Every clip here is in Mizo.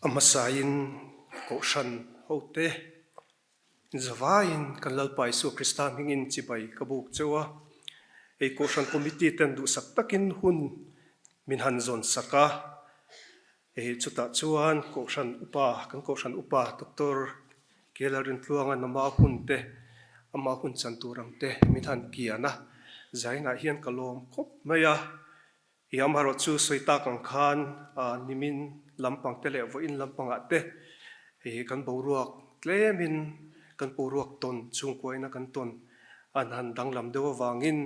A hmasain Kohhran hote zavaiin kan Lalpa Isua Krista hmingin chibai ka buk cheu a. Hei Kohhran Committee ten duhsak takin hun min han zawn sak a. Hei chutah chuan Kohhran Upa, kan Kohhran Upa Doctor Kelalrintluanga nama hun te, ama hun chan tur ang te min han kian a. Zainah hian ka lawm khawp mai a. I amaherawh chu sawi tak ang khan nimin lampang te leh vawiin lampangah te hei kan boruak tlemin kan boruak tawn chhungkuaina kan tawn an han danglam deuh avangin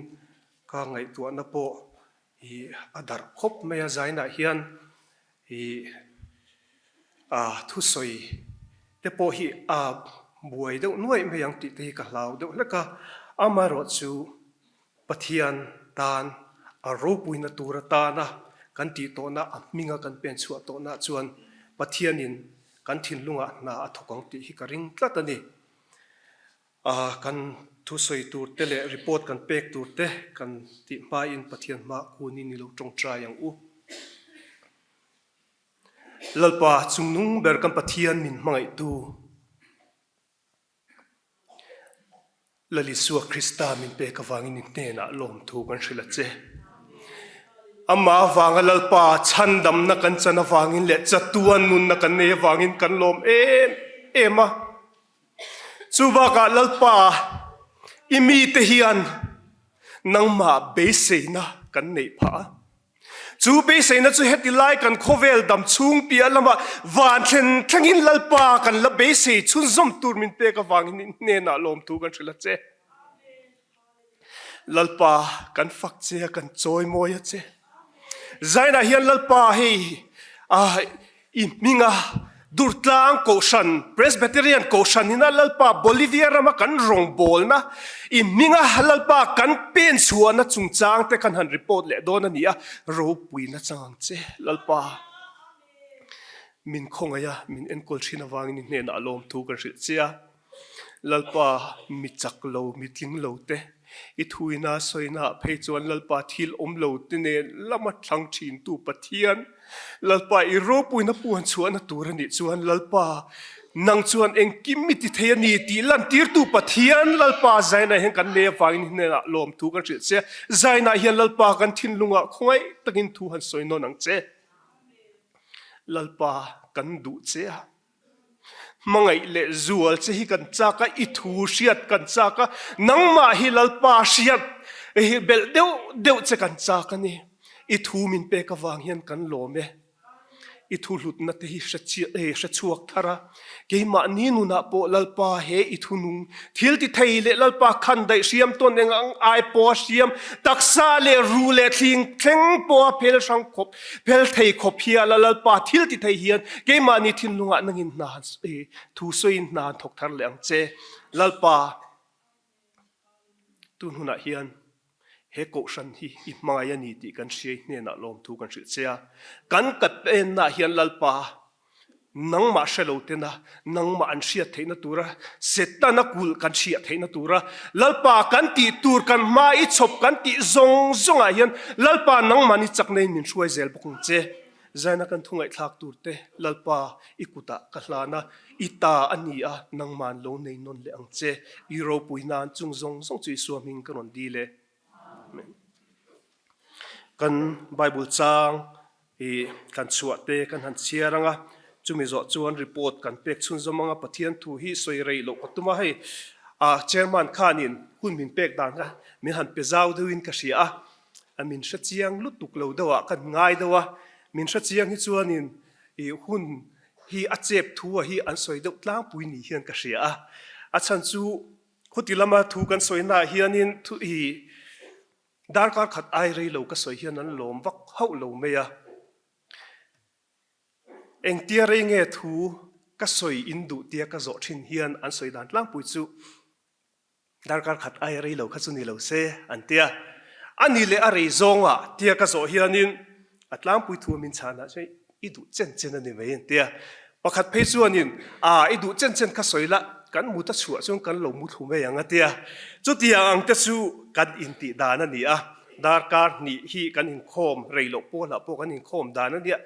ka ngaihtuahna pawh hi a darh khawp mai a. Zainah hian hi thusawi te pawh hi a buai deuh nuaih mai ang tih te hi ka hlau deuh hlek a. Amaherawh chu Pathian tan a ropuina tur atana kan tih tawhna, a hminga kan pen chhuah tawhna chuan Pathianin kan thinlungah hna a thawk ang tih hi ka ring tlat a ni. Kan thusawi tur te leh report kan pek tur te kan tih hmain Pathian hma kunin i lo tawngtai ang u. Lalpa chungnung ber kan Pathian min hmangaihtu. Lal Isua Krista min pek avangin i hnenah lawmthu kan hrilh a che. Amah avanga Lalpa chhandamna kan chan avangin leh chatuan nunna kan nei avangin kan lawm em em a. Chu bakah Lalpa i mite hian nangmah beiseina kan neih phah a. Chu beiseina chu heti lai kan khawvel dam chhung piah lamah van thlen thlengin Lalpa kan la beisei chhunzawm tur min pek avangin in hnenah lawmthu kan hrilh a che. Lalpa kan fak che a, kan chawimawi a che. Zainah hian Lalpa hei I hminga Durtlang Kohhran, Presbyterian Kohhran ina Lalpa Bolivia rama kan rawngbawlna, i hminga Lalpa kan pen chhuahna chungchang te kan han report leh dawn a ni a, ropui na chang ang che Lalpa. Min khawngaih a, min enkawl thin avangin i hnenah lawmthu kan hrilh che a. Lalpa mi chak lo, mi tling lo te, i thuina sawina ah phei chuan Lalpa thil awm lo te nen lama thlang thin tu Pathian, Lalpa i ropuina puan chhuahna tur a nih chuan Lalpa nang chuan engkim mi ti thei a ni tih lantir tu Pathian Lalpa Zainah hian kan nei avangin i hnenah lawmthu kan hrilh che. Zainah hian Lalpa kan thinlungah khawngaih takin thu han sawi nawn ang che. Lalpa kan duh che a. Hmangaih leh zual che hi kan chak a, i thu hriat kan chak a, nangmah hi Lalpa hriat hi belh deuh deuh che kan chak a ni. I thu min pek avang hian kan lawm e. I thu hlutna te hi hre chhuak thar a, keimahni nunah pawh Lalpa he i thu nung thil ti thei leh Lalpa khan daih hriam tawn eng ang ai pawha hriam taksa leh ru leh thling thleng pawha phel hrang khawp Phel thei khawp hial a Lalpa thil ti thei hian keimahni thinlungah nangin hna han thu sawiin hna han thawk thar leh ang che. Lalpa, tun hunah hian he kohhran hi i hmangaih a ni tih kan hriai hnenah lawmthu kan hrilh che a. Kan kapennaah hian Lalpa, Nangmah hre lo tena nangmah an hriat theihna tura Setana kulh kan hriat theihna tura Lalpa kan tih tur kan hma i chhawp kan tih zawng zawngah hian Lalpa nangmah ni chak neiin min hruai zel bawk ang che. Zaina kan thu ngaihthlak tur te Lalpa i kutah ka hlan a, i ta a ni a, nangmahn lo nei nawn leh ang che. I ropui nan chung zawng zawng chu Isua hming ka rawn dil e. Amen. Kan Bible chang i kan chhuah te kan han chhiar ang a, chumi zawh chuan report kan pek chhunzawm ang a, Pathian thu hi sawi rei loh ka tum a, hei ah chairman khanin hun min pek dan kha min han pe zau deuhin ka hria a, a min hre chiang lutuk lo deuh ah kan ngai deuh a, min hre chiang hi chuanin i hun hi a chep thu a hi an sawi deuh tlangpui ni hian ka hria a, a chhan chu khuti lama thu kan sawi naah hianin thu i Darkar khat ai rei lo ka sawi hian an lawm vak hauh lo mai a. Engtia rei nge thu ka sawi in duh tia ka zawh thin hian an sawi dan tlangpui chu darkar khat ai rei lo kha chu ni lo se an tia. A ni leh a rei zawngah tia ka zawh hianin A tlangpui thu a min chhan ah chuan i duh chen chen a ni mai an ti a. Pakhat phei chuanin aa i duh chen chen kha sawi la, kan mut a chhuah chuan kan lo mu thlu mai ang a ti a. Chutiang ang te chu kan intih dan a ni a, darkar hnih hi kan inkhawm rei loh pawlah pawh kan inkhawm dan a nia.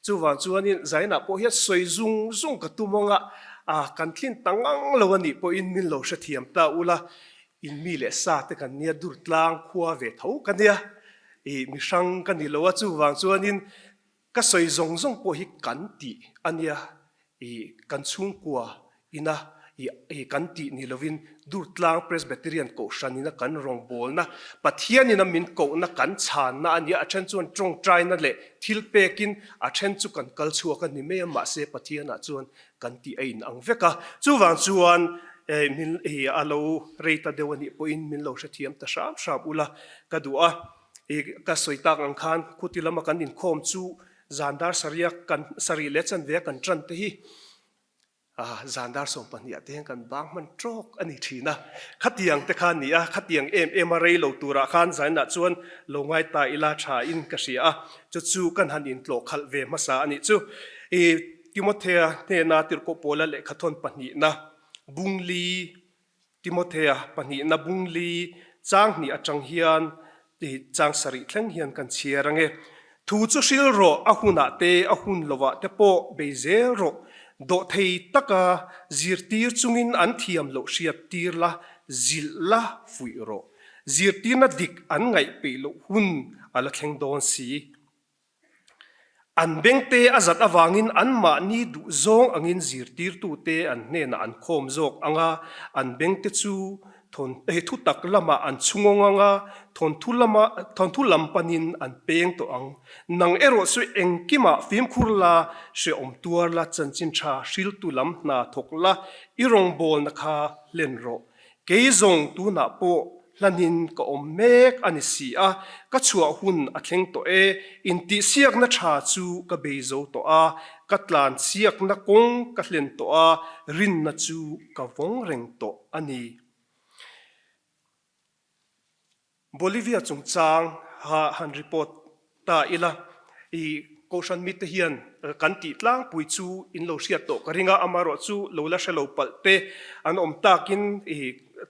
Chuvang chuanin Zainah pawh hian sawi zung zung ka tum ang a, ah kan tlin ta ngang lo a nih pawhin min lo hrethiam ta ula, in mi leh sa te kan nia Durtlang khua ve tho ka nia, ih mi hrang ka ni lo a, chuvang chuanin Ka sawi zawng zawng pawh hi kan tih a nia, i kan chhungkua ina i kan tih ni lovin Durtlang Presbyterian Kohhran ina kan rawngbawlna, Pathian ina min kohna kan chhanna a nia, a then chuan tawngtaina leh thil pekin a then chu kan kal chhuak a ni mai a, mahse Pathianah chuan kan tih a inang vek a, chuvang chuan min a lo rei ta deuh a nih pawhin min lo hrethiam ta hram hram ula ka duh a. I ka sawi tak ang khan khuti lama kan inkhawm chu zan dar sarih a kan sarih leh chanve a kan tan te hi ah zan dar 12 ah te hian kan bang hman tawk a ni thin a, khatiang te kha a ni a, khatiang em em a rei lo turah khan zainah chuan lo ngai ta ila tha in ka hria a, chu chu kan han intlawh khalh ve hmasa a nih chu. I Timothea hnena tirhkoh pawla lehkhathawn pahnihna bungli Timothea pahnihna bung li chang hnih atang hian chang sarih thleng hian kan chhiar ange. Thu chu hril rawh, a hunah te, a hun lovah te pawh bei zel rawh. Dawhthei taka zirtir chungin an thiam loh hriat tir la, zilh la fuih rawh. Zirtirna dik an ngaih peih loh hun a la thleng dawn si. An bengte a zat avangin anmahni duh zawng angin zirtirtute an hnenah an khawm zawk ang a, an bengte chu thu tak lamah an chhungawng ang a, thawnthu lama thawnthu lam panin an peng tawh ang. Nang erawh chu engkimah fimkhur la, hrehawm tuar la, chanchin tha hriltu lam hna thawk la, i rawngbawlna kha hlen rawh. Kei zawng tunah pawh hlanin ka awm mek a ni si a, ka chhuah hun a thleng tawh e, intihsiakna tha chu ka bei zo tawh a, ka tlansiakna kawng ka hlen tawh a, rinna chu ka vawng reng tawh a ni. Bolivia chungchang ha han report ta ila, i Kohhran mite hian kan tih tlangpui chu in lo hriat tawh ka ring a, amaherawh chu lo la hre lo palh te an awm takin i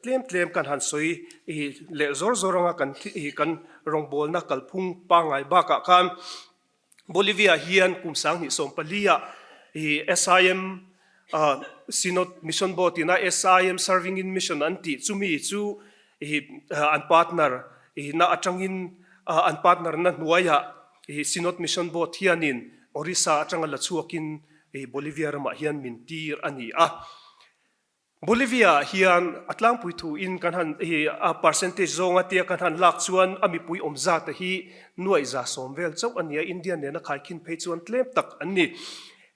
tlem tlem kan han sawi i leh zawr zawr anga kan i kan rawngbawlna kalphung pangngai bakah khan Bolivia hian kum 2014 ah i SIM Synod Mission Board ina SIM Serving in Mission an tih chumi chu i an partner i na atangin an partner na hnuaiah i Synod Mission Board hianin Orissa atanga la chhuakin i Bolivia ramah hian min tir a ni a. Bolivia ah hian a tlangpui thu in kan han i a percentage zawnga tia kan han lak chuan a mipui awm zat hi nuaih za sawm vel chauh a ni a, India nena khaikhin phei chuan tlem tak an ni.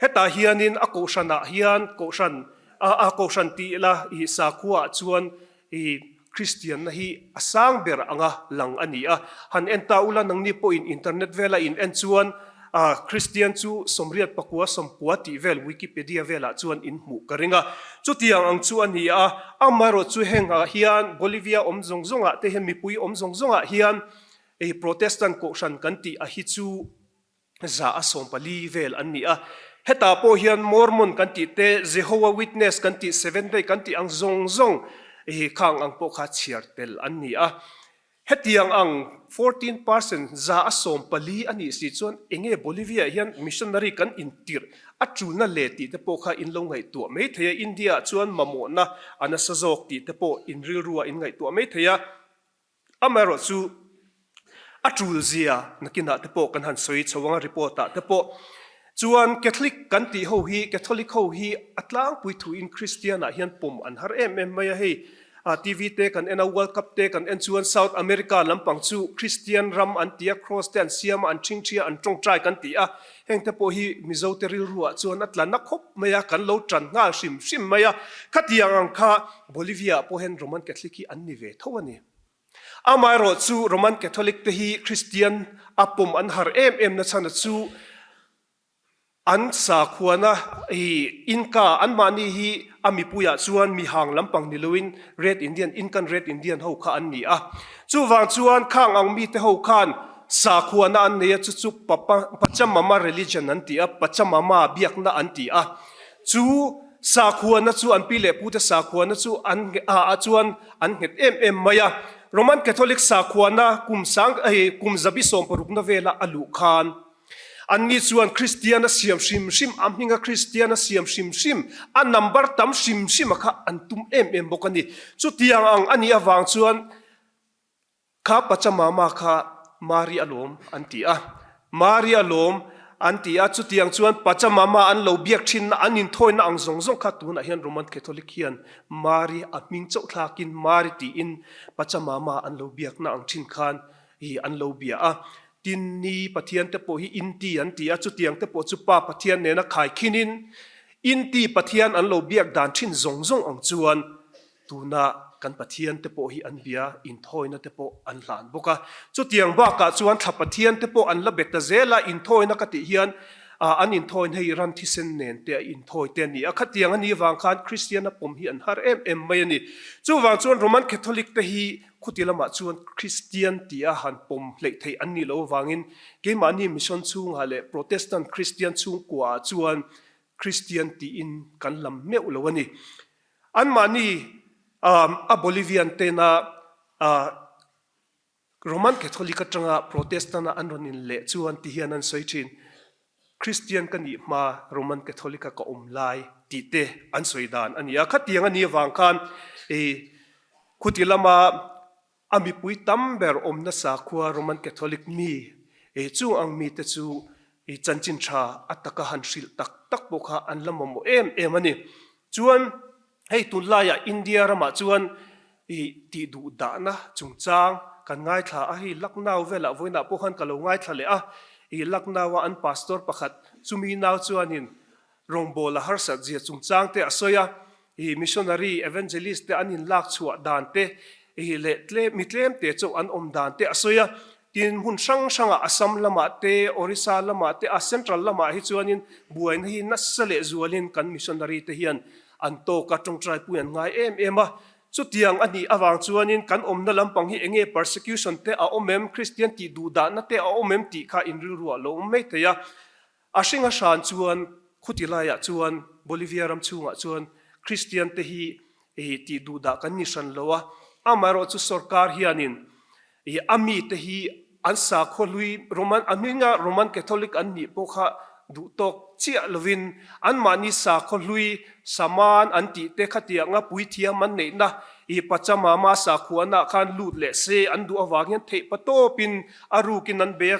Hetah hianin a kohhranah hian kohhran a kohhran tih ila i sakhua ah chuan I Kristianna hi a sang ber anga lang a ni a. Han en ta ula nangni pawhin internet vela in en chuan Kristian chu 84 90 tih vel Wikipedia velah chuan in hmuh ka ring a. Chutiang ang chu a ni a, amaherawh chu hengah hian Bolivia awm zawng zawngah te hian mipui awm zawng zawngah hian Protestant kohhran kan tih a hi chu 140 vel an ni a. Hetah pawh hian Mormon kan tih te, Jehovah Witness kan tih, Seventh Day kan tih ang zawng zawng hi khang ang pawh kha chhiar tel an ni a. Hetiang ang 14 percent 140 a nih si chuan enge Bolivia ah hian missionary kan intirh a tulna le tih te pawh kha in lo ngaihtuah mai thei a, India ah chuan mamawhna a nasa zawk tih te pawh in rilru ah in ngaihtuah mai thei a. Amaherawh chu a tul zia nakinah te pawh kan han sawi chho ang a, report ah te pawh chuan Catholic kan tih ho hi, Catholic ho hi a tlangpui thuin Christian ah hian pawm an har em em mai a, hei TV te kan en a, World Cup te kan en chuan South America lampang chu Christian ram an ti a, cross te an siam a, an ṭhingṭhi a, an ṭawngṭai kan ti a, heng te pawh hi Mizo te rilru ah chuan a tla na khawp mai a, kan lo ṭan nghal hrim hrim mai a, khatiang ang kha Bolivia ah pawh hian Roman Catholic hi an ni ve tho a ni. Amaherawh chu Roman Catholic te hi Kristian a pawm an har em em na chhan a chu an sakhuana hi Inca anmahni hi a mipuiah chuan mihang lampang ni loin Red Indian, Incan Red Indian ho kha an ni a. Chuvang chuan khang ang mite ho khan sakhuana an nei a, chu chu Pachamama religion an ti a, Pachamama biakna an ti a. Chu sakhuana chu an pi leh pute sakhuana chu an ah chuan an nghet em em mai a. Roman Catholic sakhuana kum sang kum zabi sawmparukna vela a luh khan. Anni chuan Kristian a siam hrim hrim, a hminga Kristian a siam hrim hrim, a number tam hrim hrim a kha an tum em em bawk a ni. Chutiang ang a nih avang chuan kha Pachamama kha Mari a lawm an ti a. Mari a lawm an ti a, chutiang chuan Pachamama an lo biak thinna, an inthawina ang zawng zawng kha tunah hian Roman Catholic hian Mari a hming chauh thlakin Mari tiin Pachamama an lo biakna ang thin khan hi an lo bia a. Tin, ni Pathian te pawh hi Inti an ti a, chutiang te pawh chu Pa Pathian nena khaikhinin Inti Pathian an lo biak dan thin zawng zawng ang chuan tuna kan Pathian te pawh hi an bia, inthawina te pawh an hlan bawk a. Chutiang bakah chuan thla Pathian te pawh an la bet ta zel a, inthawina ka tih hian an inthawina hi ran thisen nen te a inthawi te a ni a, khatiang a nih vang khan Kristiana pawm hi an har em em mai a ni. Chuvang chuan Roman Catholic te hi Khuti lamah chuan Kristian tia han pawm hleih theih an nih loh avangin keimahni mission chhungah leh Protestant Kristian chhungkuaah chuan Kristian tiin kan lam meuh lo a ni. Anmahni a Bolivian tena Roman Catholic atanga Protestant-a an rawn inleh chuan ti hian an sawi thin. Kristian ka nih hma Roman Catholic a ka awm lai tih te an sawi dan a ni a. Khatiang a nih avang khan i khuti lama a mipui tam ber awmna sakhua Roman Catholic mi i chung ang mite chu i chanchin tha a taka han hrilh tak tak pawh kha an la mamawh em em a ni. Chuan Hei tunlaiah India ramah chuan i tih duh dahna chungchang kan ngaithla a, hei Lucknow velah vawiinah pawh khan ka lo ngaithla leh a, i Lucknow-a an pastor pakhat chumi nau chuanin rawngbâwl a harsat zia chungchang te a sawi a, i missionary evangelist te an inlak chhuah dan te i leh tlem mi tlem te chauh an awm dan te a sawi a, tin hmun hrang hrangah Assam lamah te, Orissa lamah te, a central lamah hi chuanin buaina hi nasa leh zualin kan missionary te hian An tawk a tawngtai pui an ngai em em a, chutiang a nih avang chuanin kan awmna lampang hi enge persecution te a awm em, Kristian tih duhdahna te a awm em tih kha inrilruah a lo awm mai thei a. A hring a hran chuan khuti laiah chuan Bolivia ram chhungah chuan Kristian te hi tih duhdah kan ni hran lo a, amaherawh chu sorkar hianin I a mite hi an sakhaw hlui Roman a hminga Roman Catholic an nih pawh kha duh tawk chiah lovin anmahni sakhaw hlui saman an tih te khatianga puithiam an neihna i Pachamama sakhuana khan lut leh se an duh avang hian theih patawpin a rukin an bei a.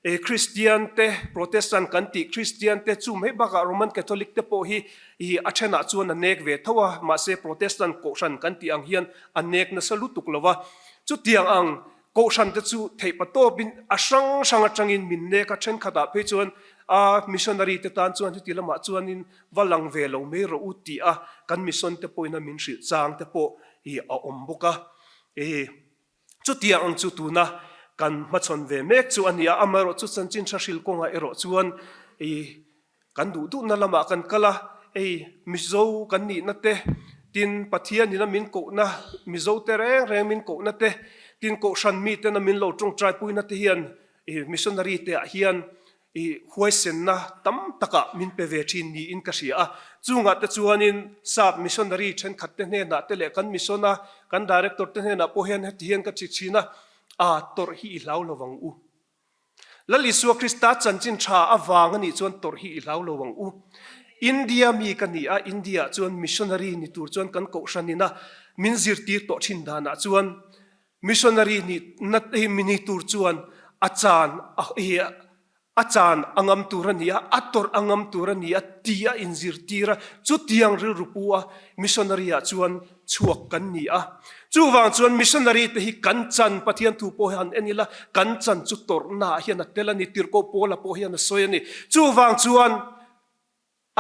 E Kristian te, Protestant kan tih Kristian te chu mai bakah Roman Catholic te pawh hi i a thenah chuan a nek ve tho a, mahse Protestant Kohhran kan tih ang hian a nek nasa lutuk lo va. Chutiang ang Kohhran te chu theihpatawpin a hrang hrang atangin min nek a, thenkhatah phei chuan a missionary te tan chuan heti lamah chuanin va lang ve lo mai rawh u tih a kan mission te pawhin a min hrilh chang te pawh i a awm bawk a. E. Chutiang ang chu tuna kan hmachhawn ve mek chu a ni a, amaherawh chu chanchin tha hril kawngah erawh chuan i kan duh duhna lamah kan kal a, hei Mizo kan nihna te, tin Pathianin a min kohna, Mizo te reng reng min kohna te, tin Kohhran miten a min lo tawngtai puina te hian i missionary te ah hian I huaisenna tam takah min pe ve thin niin ka hria a. Chungah te chuanin sap missionary thenkhat te hnenah te leh kan mission a kan director te hnenah pawh hian heti hian ka chik thin a, Aa, tawrh hi i hlau lo ang u. Lal Isua Krista chanchin tha avang a nih chuan tawrh hi i hlau lo ang u. India mi ka ni a, India ah chuan missionary ni tur chuan kan kohhran ina min zirtir tawh thin danah chuan Missionary nih na hi ni tur chuan a chan hi a chan a ngam tur a ni a, a tawrh a ngam tur a ni a ti a inzirtir a, chutiang rilru pu a missionary ah chuan chhuak kan ni a. Chuvang chuan missionary te hi kan chan Pathian thu pawh hi han en ila kan chan chu tawrhna ah hian a tel a ni, Tirhkoh Paula pawh hian a sawi a ni. Chuvang chuan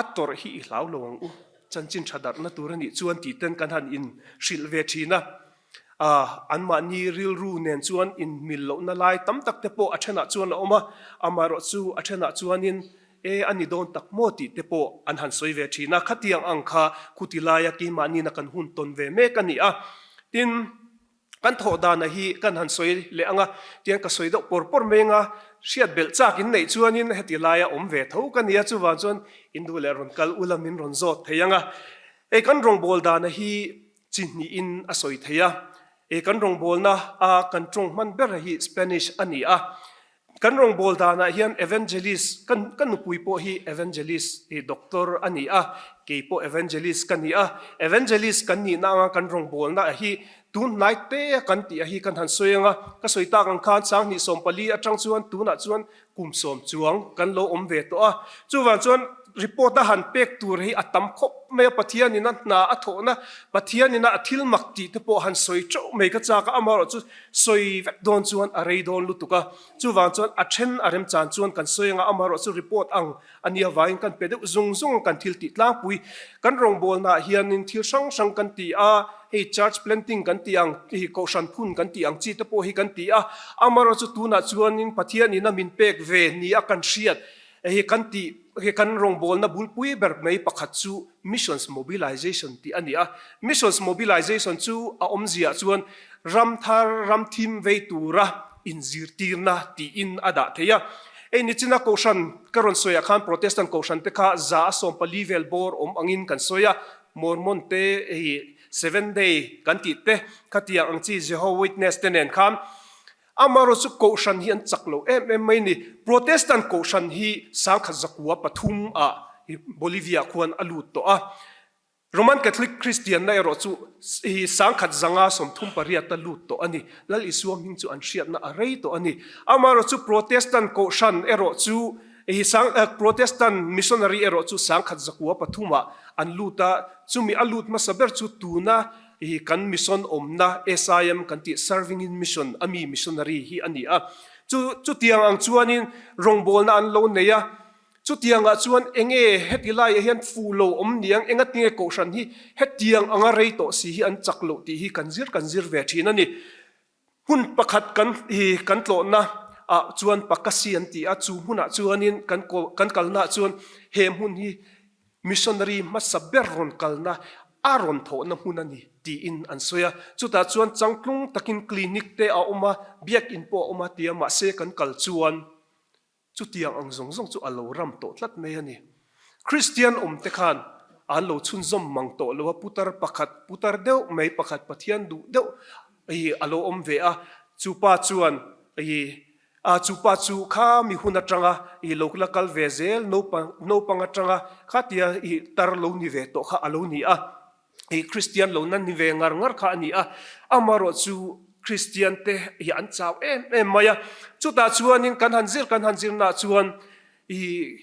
A tawrh hi i hlau lo ang u, chanchin tha darhna tur a nih chuan tih ten kan han in hrilh ve thin a. Aaa, anmahni rilru nen chuan in mil lohna lai tam tak te pawh a thenah chuan a awm a, amaherawh chu a thenah chuanin e a ni dawn tak maw tih te pawh an han sawi ve thin a. Khatiang ang kha khuti laia keimahniina kan hun tawn ve mek a ni a. Tin. Kan thawh dana hi kan han sawi leh ang a, tiang ka sawi deuh pawr pawr mai anga hriat belh chak in neih chuanin heti laia awm ve tho ka nia, chuvang chuan in duh leh rawn kal ula min rawn zawt thei ang a. Hei kan rawngbâwl dana hi chi hnihin a sawi thei a, hei kan rawngbâwlna a kan tawng hman ber hi Spanish a ni a. Kan rawngbâwl dânah hian evangelist, ka ka nupui pawh hi evangelist hi doctor a ni a, kei pawh evangelist ka ni a. Evangelist kan nihna anga kan rawngbâwlna hi tun hnai te a kan tih a hi kan han sawi ang a. Ka sawi tâk ang khân 2014 aṭang chuan tûnah chuan kum sawm chuang kan lo awm ve tawh a. Chuvang chuan report a han pek tur hi a tam khawp mai a, Pathianin a hna a thawhna, Pathianin a thil mak tih te pawh han sawi teuh mai ka chak a, amaherawhchu sawi vek dawn chuan a rei dawn lutuk a. Chuvang chuan a then a remchan chuan kan sawi anga amaherawhchu report ang a nia vangin kan pe deuh zung zung a, kan thil tih tlangpui kan rawngbawlnaah hianin thil hrang hrang kan ti a, hei church planting kan tih ang, hei kohhran phun kan tih ang chi te pawh hi kan ti a, amaherawhchu tunah chuanin Pathianin a min pek ve nia kan hriat hei kan tih hei kan rawngbawlna bulpui ber mai pakhat chu Missions Mobilization tih a ni a, Missions Mobilization chu a awmziah chuan ram thar ram thim vei tura inzirtirna tiin a dah thei a. Hei nichina kohhran ka rawn sawiah khan Protestant kohhran te kha 140 vel bawr awm angin kan sawi a, Mormon te hei Seven Day kan tih te khatiang ang chi Jehovah Witness te nen khan Amaherawh chu kohhran hi an chak lo em em mai ni. Protestant kohhran hi 1903 ah Bolivia khuan a lut tawh a. Roman Catholic Kristianna erawh chu hi 1938 a lut tawh a ni. Lal Isua hming chu an hriatna a rei tawh a ni. Amaherawh chu Protestant kohhran erawh chu hi sang Protestant missionary erawh chu 1903 ah an lut a. Chumi a lut hmasa ber chu tuna hi kan mission awmna SIM kan tih Serving in Mission a mi missionary hi a ni a. Chu chutiang ang chuanin rawngbawlna an lo nei a. Chutiangah chuan enge heti laiah hian fu lo awm niang, engatinge kohhran hi hetiang anga rei tawh si hi an chak loh tih hi kan zir kan zir ve thin a ni. Hmun pakhat kan hi kan tlawhna ah chuan Pakasi an ti a, chu hmunah chuanin kan kan kalnaah chuan he hmun hi missionary hmasa ber rawn kalna a rawn thawhna hmun a ni tiin an sawi a. Chutah chuan changtlung takin clinic te a awm a, biakin pawh a awm a tia mahse kan kal chuan Chutiang ang zawng zawng chu a lo ram tawh tlat mai a ni. Kristian awmte khan an lo chhunzawm mang tawh lo a, putar pakhat, putar deuh mai pakhat Pathian duh deuh hi a lo awm ve a, chu pa chuan i a chu pa chu kha mi hun atanga i lo la kal ve zel naupang naupang atanga khatia i tar lo ni ve tawh kha a lo ni a. Hei Kristian lo na ni ve ngar ngar kha a ni a, amaherawh chu Kristian te hi an chau em em mai a, chutah chuanin kan han zir kan han zirnaah chuan i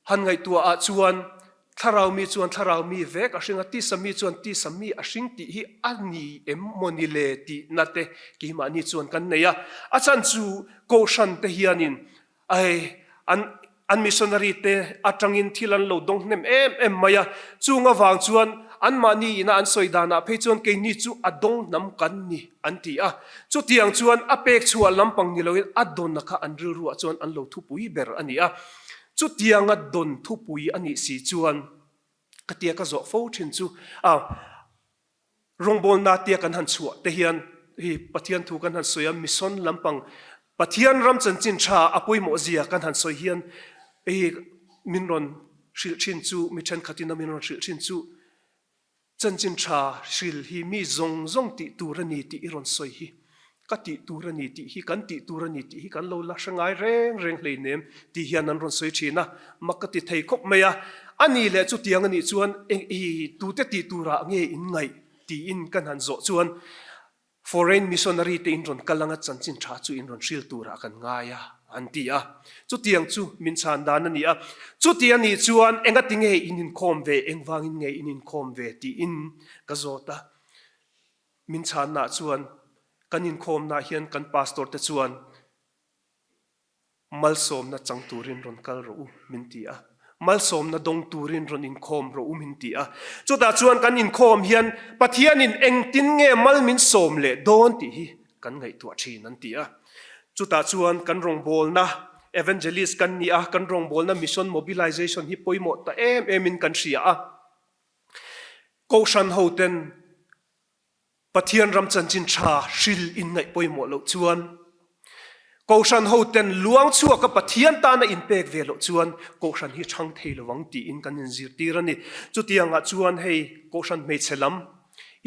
han ngaihtuahah chuan thlarau mi chuan thlarau mi vek a hring a, tisa mi chuan tisa mi a hring tih hi a ni em maw ni le tihna te keimahni chuan kan nei a, a chhan chu Kohhran te hianin Ai, an an missionary te atangin thil an lo dawng hnem em em mai a, chung avang chuan anmahni ina an sawi danah phei chuan keini chu a dawng hnam kan ni an ti a. Chutiang chuan a pek chhuah lampang ni loin a dawnna kha an rilruah chuan an lo thupui ber a ni a. Chutianga dawn thupui a nih si chuan ka tia ka zawh fo thin chu a. Rawngbawlna tia kan han chhuah te hian hi Pathian thu kan han sawi a, mission lampang Pathian ram chanchin tha a pawimawh zia kan han sawi hian hei min rawn hrilh thin chu mi thenkhatin a min rawn hrilh thin chu chanchin tha hril hi mi zawng zawng tih tur a ni tih i rawn sawi hi ka tih tur a ni tih hi kan tih tur a ni tih hi kan lo la hre ngai reng reng hleinem tih hian an rawn sawi thin a, mak ka ti thei khawp mai a, a ni leh chutiang a nih chuan eng i tute tih turah nge in ngaih tiin kan han zawh chuan foreign missionary te in rawn kal anga chanchin tha chu in rawn hril turah kan ngai a an ti a, chutiang chu min chhan dan a ni a, chuti a nih chuan engati nge in inkhawm ve engvangin nge in inkhawm ve tiin ka zawt a. Min chhanna chuan kan inkhawmna hian kan pastor te chuan malsawmna chang turin rawn kal rawh u min ti a, malsawmna dawng turin rawn inkhawm rawh u min ti a. Chutah chuan kan inkhawm hian Pathianin engtin nge mal min sawm leh dawn tih hi kan ngaihtuah thin an ti a. Chutah chuan kan rawngbawlna evangelist kan ni a, kan rawngbawlna mission mobilization hi pawimawh ta em emin kan hria a. Kohhran hoten Pathian ram chanchin tha hril in ngaih pawimawh loh chuan, Kohhran hoten luang chhuaka Pathian tana inpek ve loh chuan Kohhran hi chhang thei lo ang tiin kan inzirtir a ni. Chutiangah chuan hei Kohhran hmeichhe lam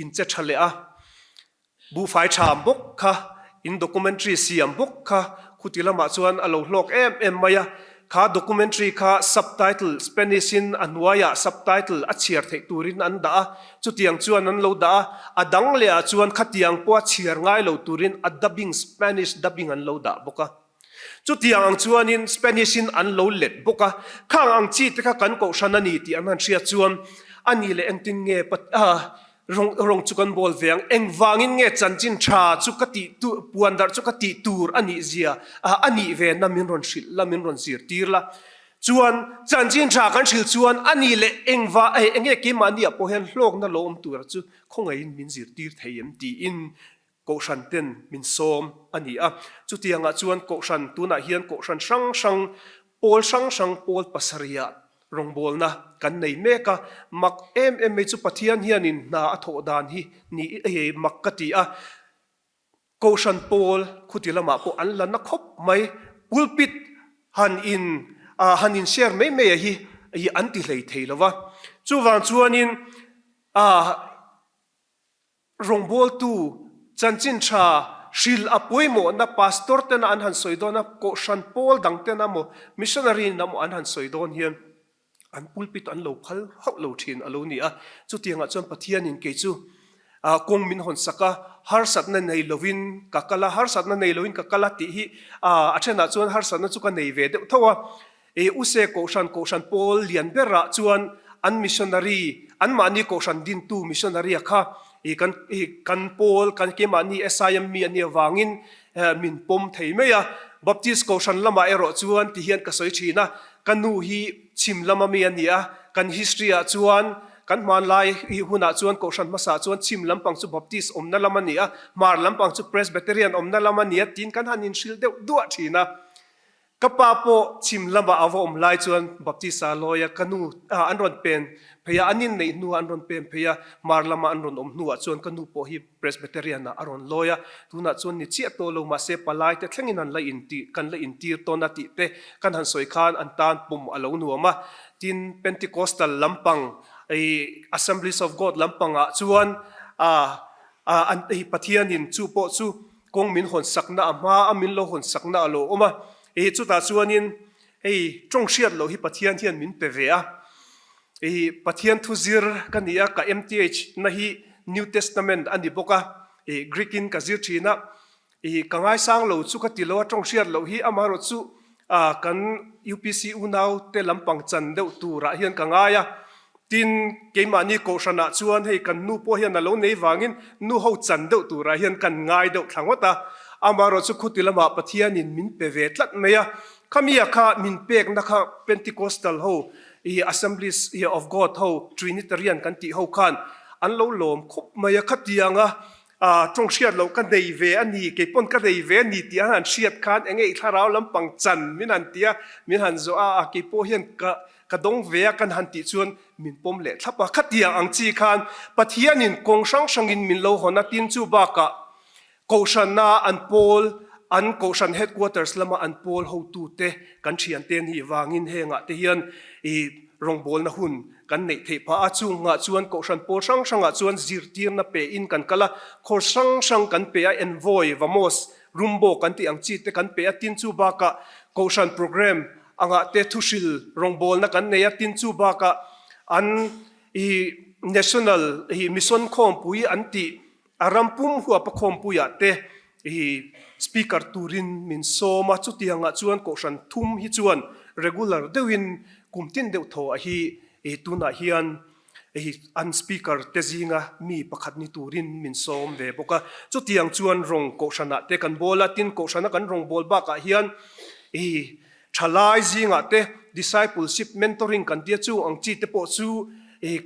in che tha leh a, buhfai tha bawk kha, in documentary siam bawk kha. Khuti lamah chuan a lo hlawk em em mai a, kha documentary kha subtitle Spanish in a hnuaiah subtitle a chhiar theih turin an dah a, chutiang chuan an lo dah a, a dang lehah chuan khatiang pawha chhiar ngai lo turin a dubbing Spanish dubbing an lo dah bawk a. Chutiang ang chuanin Spanish in an lo let bawk a, khang ang chi te kha kan kohhran a ni tih an han hriat chuan a ni leh engtin nge Rawng rawng chu kan bawl ve ang. Engvangin nge chanchin tha chu ka tih tur, puan darh chu ka tih tur a nih zia a nih ve na min rawn hrilh la, min rawn zirtir la. Chuan chanchin tha kan hrilh chuan a nih leh engva eng nge keimahni ah pawh hian hlawkna lo awm tura chu khawngaihin min zirtir thei em tiin Kohhran ten min sawm a ni a. Chutiangah chuan Kohhran tunah hian Kohhran hrang hrang, pawl hrang hrang pawl pasarihah rawngbawlna kan nei mek a. Mak em em mai chu Pathian hianin hna a thawh dan hi ni mak ka ti a. Kohhran pawl khuti lamah pawh an la na khawp mai. Pulpit han in han in share mai mai a hi an ti hlei thei lo va. Chuvang chuanin Rawngbawltu chanchin tha hril a pawimawhna pastor tena an han sawi dawn a, kohhran pawl dang tena maw, missionary in emaw an han sawi dawn hian an pulpit an lo phal hauh lo thin a lo ni a. Chutiangah chuan Pathianin kei chu kawng min hawn sak a, harsatna nei lovin ka kal a, harsatna nei lovin ka kal a tih hi a thenah chuan harsatna chu ka nei ve deuh tho a. E Use Kohhran Kohhran pawl lian berah chuan an missionary, anmahni Kohhran dintu missionary-a kha i kan i kan pawl kan keimahni SIM mi a nih avangin min pawm thei mai a. Baptist Kohhran lamah erawh chuan ti hian ka sawi thin a, ka nu hi chhim lama mi a ni a, kan history-ah chuan kan hmanlai i hunah chuan Kohhran hmasa chuan chhim lampang chu Baptist awmna lam a ni a, hmar lampang chu Presbyterian awmna lam a ni a tiin kan han inhrilh deuh duah thin a. Ka pa pawh chhim lamah a va awm lai chuan Baptist-a lawi a, ka nu an rawn pen phei a, an inneih hnuah an rawn pen phei a, Mar lama an rawn awm hnuah chuan ka nu pawh hi Presbyterian-ah a rawn lawi a, tunah chuan ni chiah tawh lo mahse palai te thlengin an la inti, kan la intir tawn a tih te kan han sawi khan an tan pum a lo nuam a. Tin, Pentecostal lampang, Assemblies of God lampangah chuan an Pathianin chu pawh chu Kawng min hawn sakna a hma a min lo hawn sakna a lo awm a, hei chutah chuanin hei tawng hriat loh hi Pathian hian min pe ve a, hei Pathian thu zir ka ni a, ka MTH na hi New Testament a ni bawk a, hei Greek in ka zir thin a, hei ka ngaisang lo chu ka ti lo a tawng hriat loh hi amaherawh chu kan UPC unau te lampang chan deuh turah hian ka ngai a, Tin, keimahni kohhranah chuan hei kan nu pawh hian a lo nei vangin nu ho chan deuh turah hian kan ngai deuh thla ngawt a. Amaherawh chu khuti lamah Pathianin min pe ve tlat mai a. Khamia kha min pekna kha Pentecostal ho, i Assemblies of God ho, Trinitarian kan tih ho khan an lo lawm khawp mai a. Khatianga tawng hriat loh ka nei ve a ni, kei pawn ka nei ve a ni tih an han hriat khan enge i thlarau lampang chan min han ti a, min han zawh a, a kei pawh hian ka Ka dawng ve a kan han tih chuan min pawm leh thlap a. Khatiang ang chi khan Pathianin kawng hrang hrangin min lo hawn a, tin chu bakah Kohhrana an pawl, an Kohhran headquarters lama an pawl hotute kan thiante nih vangin hengah te hian i rawngbawlna hun kan neih theih phah a. Chungah chuan Kohhran pawl hrang hrangah chuan zirtirna pein kan kal a, course hrang hrang kan pe a, Envoy, Vamos, Rumbo kan tih ang chi te kan pe a, tin chu bakah Kohhran program Angah te thuhril rawngbawlna kan nei a, tin chu bakah an i National i Mission khawmpui an tih a ram pum huapa khawmpuiah te i Speaker turin min sawm a, chutiangah chuan Kohhran thum hi chuan regular deuhin kum tin deuh thaw ah hi i tunah hian i an Speaker te zinga mi pakhat ni turin min sawm ve bawk a, chutiang chuan rawng Kohhranah te kan bawl a, tin Kohhrana kan rawngbâwl bakah hian i Thalai zingah te discipleship mentoring kan tia chu ang chi te pawh chu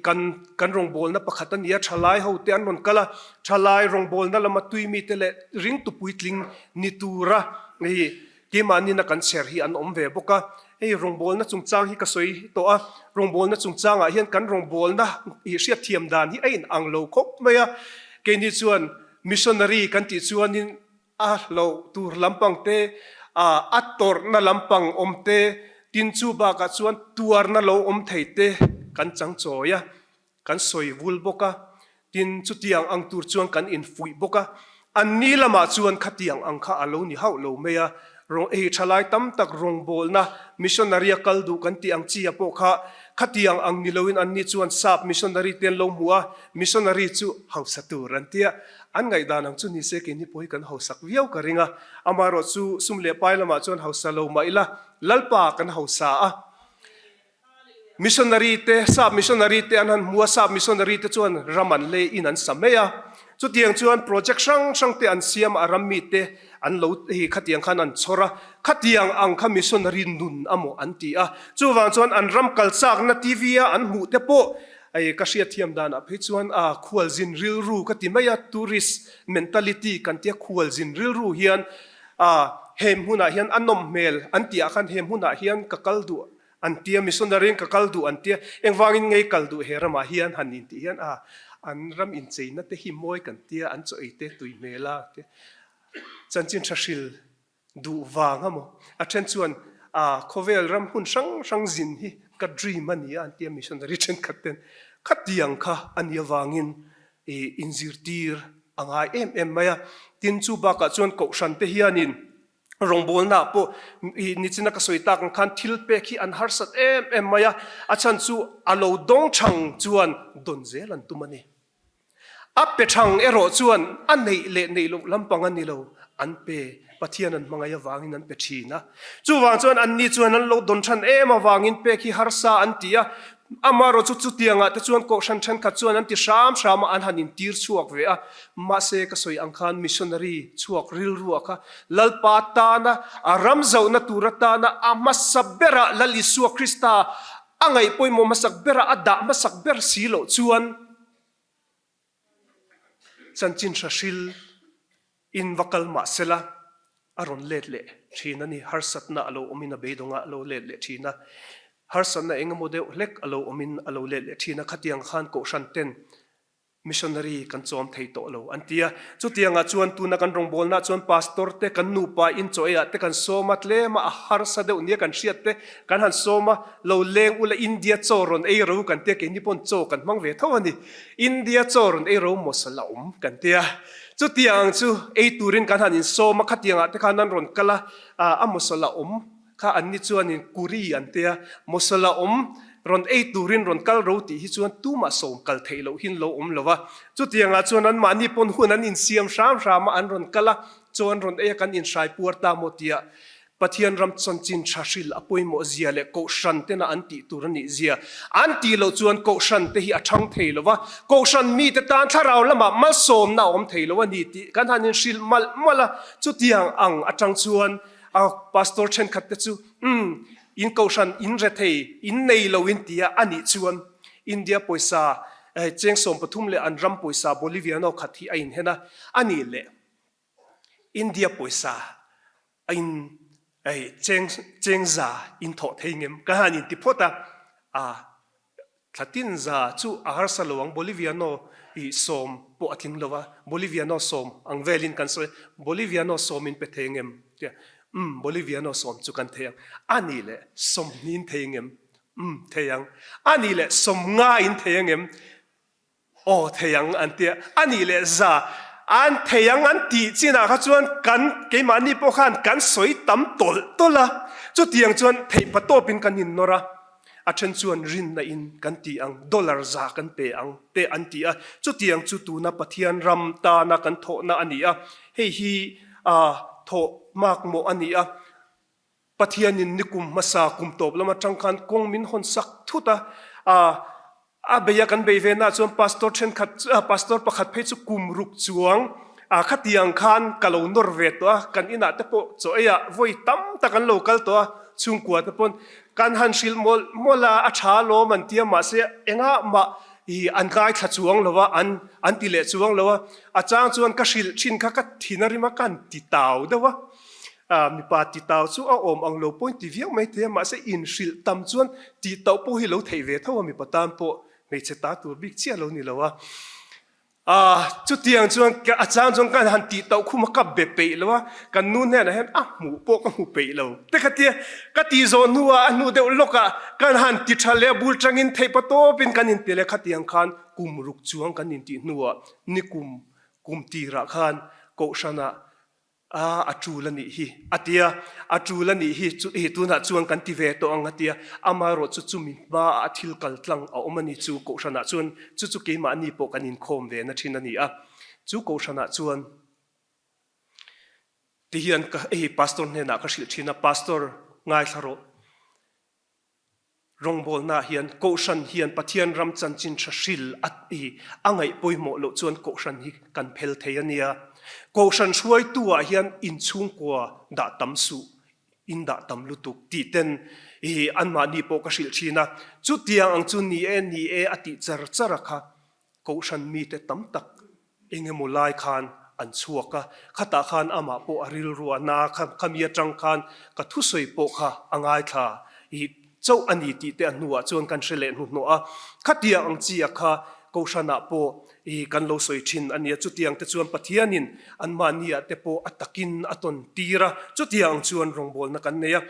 kan kan rawngbawlna pakhat a ni a, thalai ho te an rawn kal a, thalai rawngbawlna lama tui mi te leh ringtu puitling ni tura hei keimahnin a kan chher hi an awm ve bawk a, hei rawngbawlna chungchang hi ka sawi tawh a, rawngbawlna chungchangah hian kan rawngbawlna ih hriatthiam dan hi a inang lo khawp mai a, keini chuan missionary kan tih chuanin A hlauh tur lampang te, a tawrhna lampang awm te, tin chu bakah chuan tuarna lo awm thei te kan chang chawi a, kan sawi vul bawk a, tin chutiang ang tur chuan kan infuih bawk a. Anni lamah chuan khatiang ang kha a lo ni hauh lo mai a. Rawng ei thalai tam tak rawngbawlna missionary a kal duh kan tih ang chi a pawh kha khatiang ang ni loin anni chuan sap missionary te an lo hmu a, missionary chu hausa tur an tia. An ngaihdan ang chu ni se keini pawh hi kan hausak viau ka ring a, amaherawh chu sum leh pai lamah chuan hausa lo mah ila Lalpa kan hausa a. Missionary te, sap missionary te an han hmu a, sap missionary te chuan ram an lei in an sa mai a. Chutiang chuan project hrang hrang te an siam a, ram mi te an lo hei khatiang khan an chhawr a, khatiang ang kha missionary nun a maw an ti a. Chuvang chuan an ram kal chakna TV a an hmuh te pawh hei ka hriatthiam danah phei chuan a khualzin rilru ka ti mai a, tourist mentality kan tia khualzin rilru hian a he hmunah hian a nawm hmel an tih ah khan he hmunah hian ka kal duh An tia, missionary in ka kal duh an tia, engvangin ngei kal duh he ramah hian han intih hian a, an ram incheina te hi mawi kan tia, an chaw ei te tui hmel a tia, chanchin tha hril duh vang a maw? A then chuan a khawvel ram hun hrang hrang zin hi ka dream a ni a an tia missionary thenkhat ten khatiang kha a nih avangin i inzirtir a ngai em em mai a. Tin chu bakah chuan kohhran te hianin Rawngbawlnaah pawh i nichina ka sawi tak ang khan thil pek hi an harsat em em mai a, a chhan chu a lo dawng chhang chuan dawn zel an tum a ni. A pe chhang erawh chuan a neih leh neih loh lampang a ni lo, an pe, Pathian an hmangaih avangin an pe thin a. Chuvang chuan anni chuan an lo dawn chhan em avangin pek hi harsa an ti a, Amaherawh chu chutiangah te chuan kohhran thenkhat chuan an ti hram hram a, an han intir chhuak ve a. Mahse ka sawi ang khan missionary chhuak rilruah kha Lalpa tana a ram zohna tur atana a hmasa berah Lal Isua Krista a ngaih pawimawh hmasak berah a dah hmasak ber si loh chuan chanchin hrahril In va kal mah sela, a rawn let leh thin a ni. Harsatna a lo awmin a beidawngah a lo let leh thin a. Harsatna eng emaw deuh hlek a lo awmin a lo let leh thin a. Khatiang khan Kohhran ten missionary kan chawm thei tawh lo an ti a. Chutiangah chuan tuna kan rawngbawlnaah chuan pastor te kan nupa in chaw eiah te kan sawm a, tlema a harsa deuh nia kan hriat te kan han sawm a, lo leng ula India chaw rawn ei ro kan tia keini pawn chaw kan hmang ve tho a ni. India chaw rawn ei ro mawsala awm kan tia. Chutiang ang chu ei turin kan han insawm a, khatiangah te khan an rawn kal a, a mawsala awm kha anni chuanin kuri an tia, mawsala awm rawn ei turin rawn kal ro tih hi chuan tumah sawm kal theih loh hin lo awm lo a. Chutiangah chuan anmahni pawn hun an insiam hram hram a, an rawn kal a, chaw an rawn ei a, kan inhrai puar ta maw tia Pathian ram chanchin tha hril a pawimawh zia leh Kohhran tena an tih tur a nih zia an tih loh chuan Kohhran te hi a thang thei lo va, Kohhran mite tan thlarau lamah malsawmna a awm thei lo a ni tih kan han inhrilh malh malh a. Chutiang ang atang chuan a pastor thenkhat te chu umm in Kohhran in rethei in nei lo in tia a nih chuan India pawisa cheng 13 leh an ram pawisa Boliviano khat hi a inhen a, a nih leh India pawisa a in hei cheng cheng za in thawh thei ngem ka han in ti phawt a, a thlatin za chu a harsa lo ang Boliviano i sawm pawh a tling lo a, Boliviano sawm ang velin kan sawi Boliviano sawm in pe thei ngem tia umm Boliviano sawm chu kan thei ang a nih leh sawmhnih in thei ngem umm thei ang a nih leh sawmnga in thei angem Aw thei ang an tia, a nih leh za an thei ang an tih chinah kha chuan kan keimahni pawh khan kan sawi tam tawlh tawlh a, chutiang chuan theih pa tawpin kan innawr a, a then chuan rinna in kan ti ang, dollar za kan pe ang te an ti a, chutiang chu tuna Pathian ram tana kan thawhna a ni a, hei hi thawh makmawh a ni a. Pathianin nikum hmasa kum tawp lam atang khan kawng min hawn sak thut a, a bei a kan bei ve na chuan pastor thenkhat pastor pakhat phei chu kum ruk chuang a khatiang khan ka lo nawr ve tawh a, kan inah te pawh chaw ei ah vawi tam tak an lo kal tawh a, chhungkua te pawn kan han hrilh mawlh mawlh a, a tha alawm an tia mahse engah mah i an ngaithla chuang lo a, an an ti leh chuang lo a, a chang chuan ka hrilh thin kha ka thin a rim a, ka han ti tau deuh a. Mipa titau chu a awm ang lo pawhin ti viau mai thei a, mahse inhrilh tam chuan tih tauh pawh hi lo theih ve tho a, mipa tan pawh hmeichhe ta tur bik chiah lo ni lo a. Chutiang chuan a chang chuan kan han tih tauh khum a, ka be peih lo a, kan nu hnenah hian a hmuh pawh ka hmu peih lo te kha tia ka tih zawh hnuah a hnu deuh lawkah kan han ti tha leh a, bul tangin theih pa tawpin kan inti leh khatiang khan kum ruk chuang kan intih hnuah nikum kum tirah khan Kohhranah. A, a tul a nih hi, a ti a. A tul a nih hi chu i tunah chuan kan ti ve tawh ang a ti a. Amaherawh chu chumi hmaah a thil kal tlang a awm a ni chu Kohhranah chuan chu chu keimahni pawh kan inkhawm ve na thin a ni a. Chu Kohhranah chuan ti hian ka hei Pastor hnenah ka hrilh thin a, Pastor ngaithla rawh. Rawngbawlnaah hian Kohhran hian Pathian ram chanchin tha hril a i a ngaih pawimawh loh chuan Kohhran hi kan phel thei a nia. Kohhran hruaitu-ah hian inchhungkua dah tam suh, in dah tam lutuk tih ten i anmahni pawh ka hrilh thin a. Chutiang ang chu ni e, ni e a tih char char a kha Kohhran mite tam tak eng emaw lai khan an chhuak a, khatah khan amah pawh a rilru a na kha, khami atang khan ka thusawi pawh kha a ngaithla i chauh a ni tih te a hnuah chuan kan hre leh hnuhnawh a, khatiang ang chi a kha Kohhranah pawh i kan lo sawi thin a nia, chutiang te chuan Pathianin anmahniah te pawh a takin a tawn tir a, chutiang ang chuan rawngbawlna kan nei a.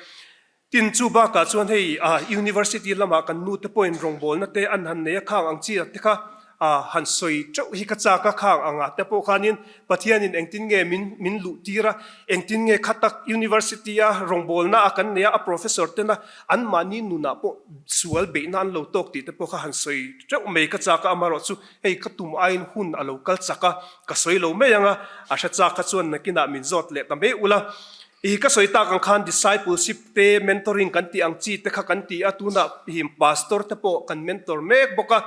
Tin, chu bakah chuan hei University lamah kan nute pawhin rawngbawlna te an han nei a, khang ang chi te kha han sawi teuh hi ka chak a, khang angah te pawh khanin Pathianin engtin nge min min luh tir a, engtin nge kha tak University a rawngbawlna a kan nei a, a professor tena anmahni nunah pawh sual beihna an lo tawk tih te pawh kha han sawi teuh mai ka chak a, amaherawh chu hei ka tum aiin hun a lo kal chak a, ka sawi lo mai ang a, a hre chak kha chuan nakinah min zawt leh ta mai ula. I ka sawi tak ang khan discipleship te, mentoring kan tih ang chi te kha kan ti a, tunah hi pastor te pawh kan mentor mek bawk a.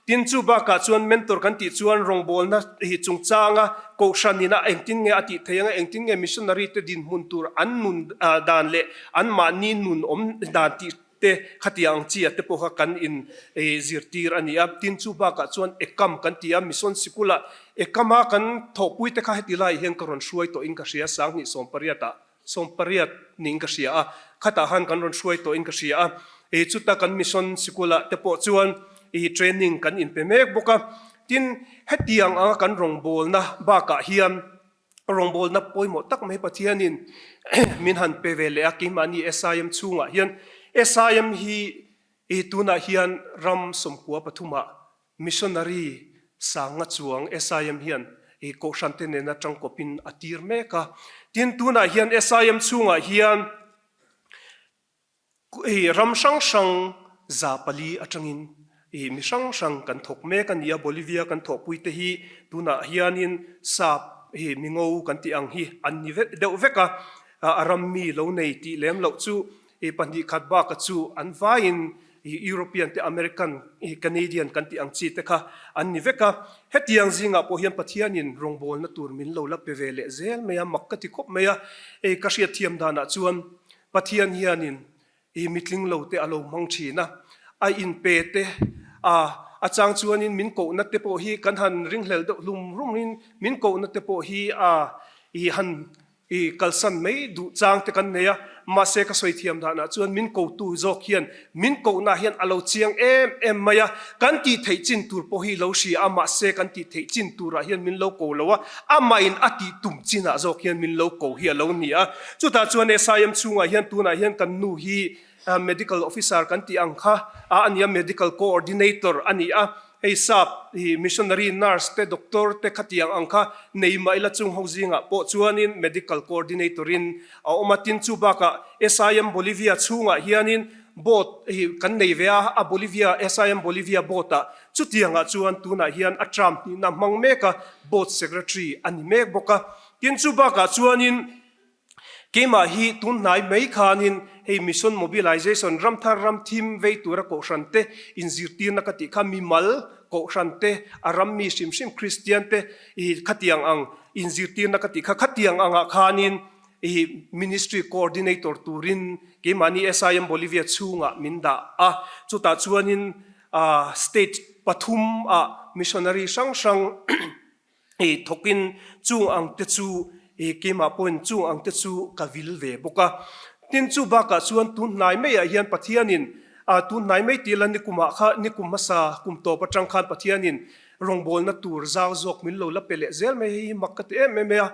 Tin chu bakah chuan mentor kan tih chuan rawngbawlna hi chungchanga kohhran ina engtin nge a tih theih anga engtin nge missionary te dinhmun tur an nun dan leh anmahni nun awm dan tih te khatiang ang chi a te pawh kha kan in zirtir a ni a. Tin chu bakah chuan ekam kan ti a, mission sikula ekama kan thawhpui te kha heti laiah hian ka rawn hruai tawhin ka hria, sanghnih sawmpariat ah 80 niin ka hria a, khatah khan kan rawn hruai tawhin ka hria a. Chuta kan mission sikula te pawh chuan training kan inpe mek bawk a. Tin hetiang anga kan rawngbawlna bakah hian Rawngbawlna pawimawh tak mai Pathianin min han pe ve leh a, keimahni SIM chhungah hian SIM hi i tunah hian ram 93 ah missionary sanga chuang SIM hian i kohhran te nena tangkawpin a tir mek a. Tin, tunah hian SIM chhungah hian Hei ram hrang hrang 400 atangin ih mi hrang hrang kan thawk mek a ni a, Bolivia kan thawhpui te hi tunah hianin sap hi mingo kan tih ang hi an ni vek deuh vek a, a ram mi lo nei tih lem loh chu ih pahnih khat baka chu an vaiin ih European te American ih Canadian kan tih ang chi te kha an ni vek a, hetiang zingah pawh hian Pathianin rawngbawlna tur min lo la pe ve leh zel mai a, mak ka ti khawp mai a, hei ka hriatthiam danah chuan Pathian hianin i mitling lo te a lo hmang thin a, a inpe te a a chang chuanin min kohna te pawh hi kan han ringhlel deuh hlum hlum in min kohna te pawh hi a i han i kalsan mai duh chang te kan nei a, mahse ka sawi thiam danah chuan min kotu zawk hian min kohna hian a lo chiang em em mai a, kan tih theih chin tur pawh hi lo hria a, mahse kan tih theih chin turah hian min lo ko lo a, amahin a tih tum chinah zawk hian min lo ko hi a lo ni a. Chutah chuan SIM chhungah hian tunah hian kan nu hi Medical Officer kan tih ang kha a ni a, Medical Coordinator a ni a, hei sap hi Missionary Nurse te Doctor te khatiang ang kha nei mah ila chung ho zingah pawh chuanin Medical Coordinator in a awm a, tin chu bakah SIM Bolivia chhungah hianin boat hi kan nei ve a, a Bolivia SIM Bolivia boat ah chutiangah chuan tunah hian a term hnihna hmang mek a, Board Secretary a ni mek bawk a. Tin chu bakah chuanin keimah hi tun hnai mai khanin hei Mission Mobilization ramthar ram thim vei tura kohhran te inzirtirna ka tih kha mimal kohhran te a ram mi hrim hrim Kristian te i khatiang ang inzirtirna ka tih kha khatiang angah khanin i Ministry Coordinator turin keimahni SIM Bolivia chhungah min dah a chutah chuanin state pathum ah missionary hrang hrang I thawkin chung ang te chu i keimah pawhin chung ang te chu ka vil ve bawk a. Tin chu bakah chuan tun hnai maiah hian Pathianin a tun hnai mai tila nikumah kha nikum hmasa kum tawp atang khan Pathianin rawngbawlna tur zau zawk min lo la pe leh zel mai hei hi mak ka ti em em mai a.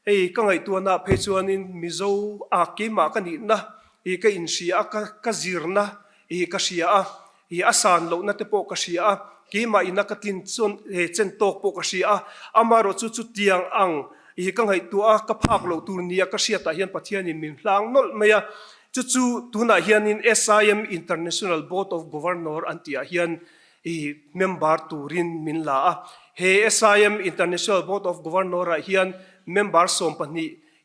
Hei ka ngaihtuahnaah phei chuanin Mizo a keimah ka nihna i ka inhria a ka ka zirna i ka hria a. I a san lohna te pawh ka hria a, keimah ina ka tlin chuan he chen tawk pawh ka hria a, amaherawh chu chutiang ang I ka ngaihtuah a, ka phak loh tur nia ka hriatah hian Pathianin min hlang nawlh mai a. Chu chu tunah hianin SIM International Board of Governor an tihah hian i member turin min la a. He SIM International Board of Governor-ah hian member 12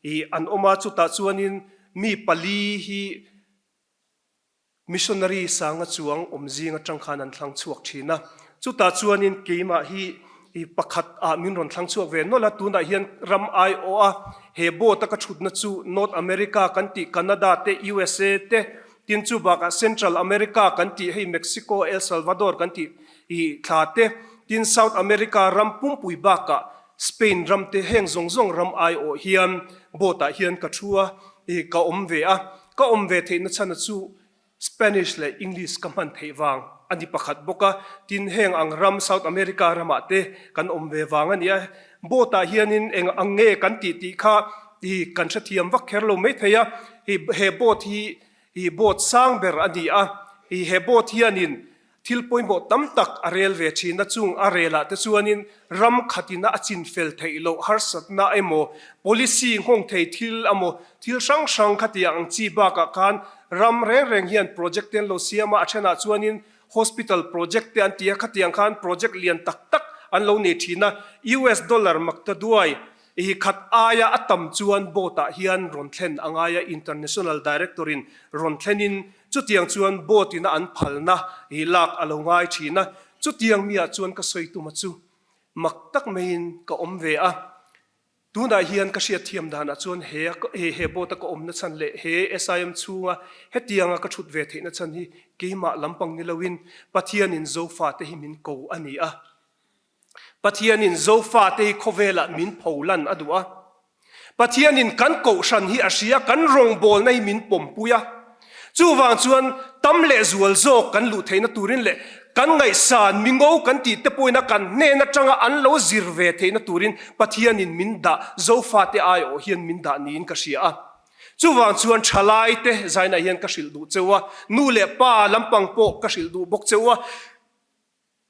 i an awm a, chutah chuanin mi pali hi Missionary sanga chuang awm zing atang khan an thlang chhuak thin a, chutah chuanin keimah hi pakhat ah min rawn thlang chhuak ve nawlh a, tunah hian ram aiawh a he boat a ka thutna chu North America kan tih Canada te USA te tin chu bakah Central America kan tih hei Mexico El Salvador kan tih i thla te tin South America ram pumpui bakah Spain ram te heng zawng zawng ram aiawh hian boat ah hian ka thu a i ka awm ve a. Ka awm ve theihna chhana chu Spanish leh English ka hman theih vang a ni pakhat bawk a, tin heng ang ram South America ramah te kan awm ve vang a ni a. Boat ah hianin eng ang nge kan tih tih kha i kan hrethiam vak kher lo mai thei a, i he boat hi i boat sang ber a ni a, i he boat hianin Thil pawimawh tam tak a rel ve thin a, chung a relah te chuanin ram khatina a chin fel theih loh harsatna emaw, policy nghawng thei thil emaw, thil hrang hrang khatiang ang chi bakah khan ram reng reng hian project te an lo siam a, a thenah chuanin hospital project te an ti a, khatiang khan project lian tak tak an lo nei thin a, US dollar makta duai I khat aia a tam chuan boat ah hian rawn thlen a ngai a, International Director in rawn thlen in chutiang chuan boat in a an phalna hi lak a lo ngai thin a, chutiang mi ah chuan ka sawi tum a chu mak tak mai in ka awm ve a, tunah hian ka hriat thiam dan ah chuan he he boat a ka awmna chhan leh he SIM chhunga hetianga ka thut ve theihna chhan hi keimah lampang ni lo in Pathian in Zofa te hi min ko a ni a. Pathianin Zofate hi khawvelah min pholan a duh a. Pathianin kan kohhran hi a hria, kan rawngbawlna hi min pawmpui a. Chuvang chuan tam leh zual zawk kan luh theihna turin leh kan ngaihsan mingo kan tih te pawhin a kan hnen atanga an lo zir ve theihna turin Pathianin min dah, Zofate aiawh hian min dah niin ka hria a. Chuvang chuan thalaite zainah hian ka hrilh duh cheu a, nu leh pa lampang pawh ka hrilh duh bawk cheu a.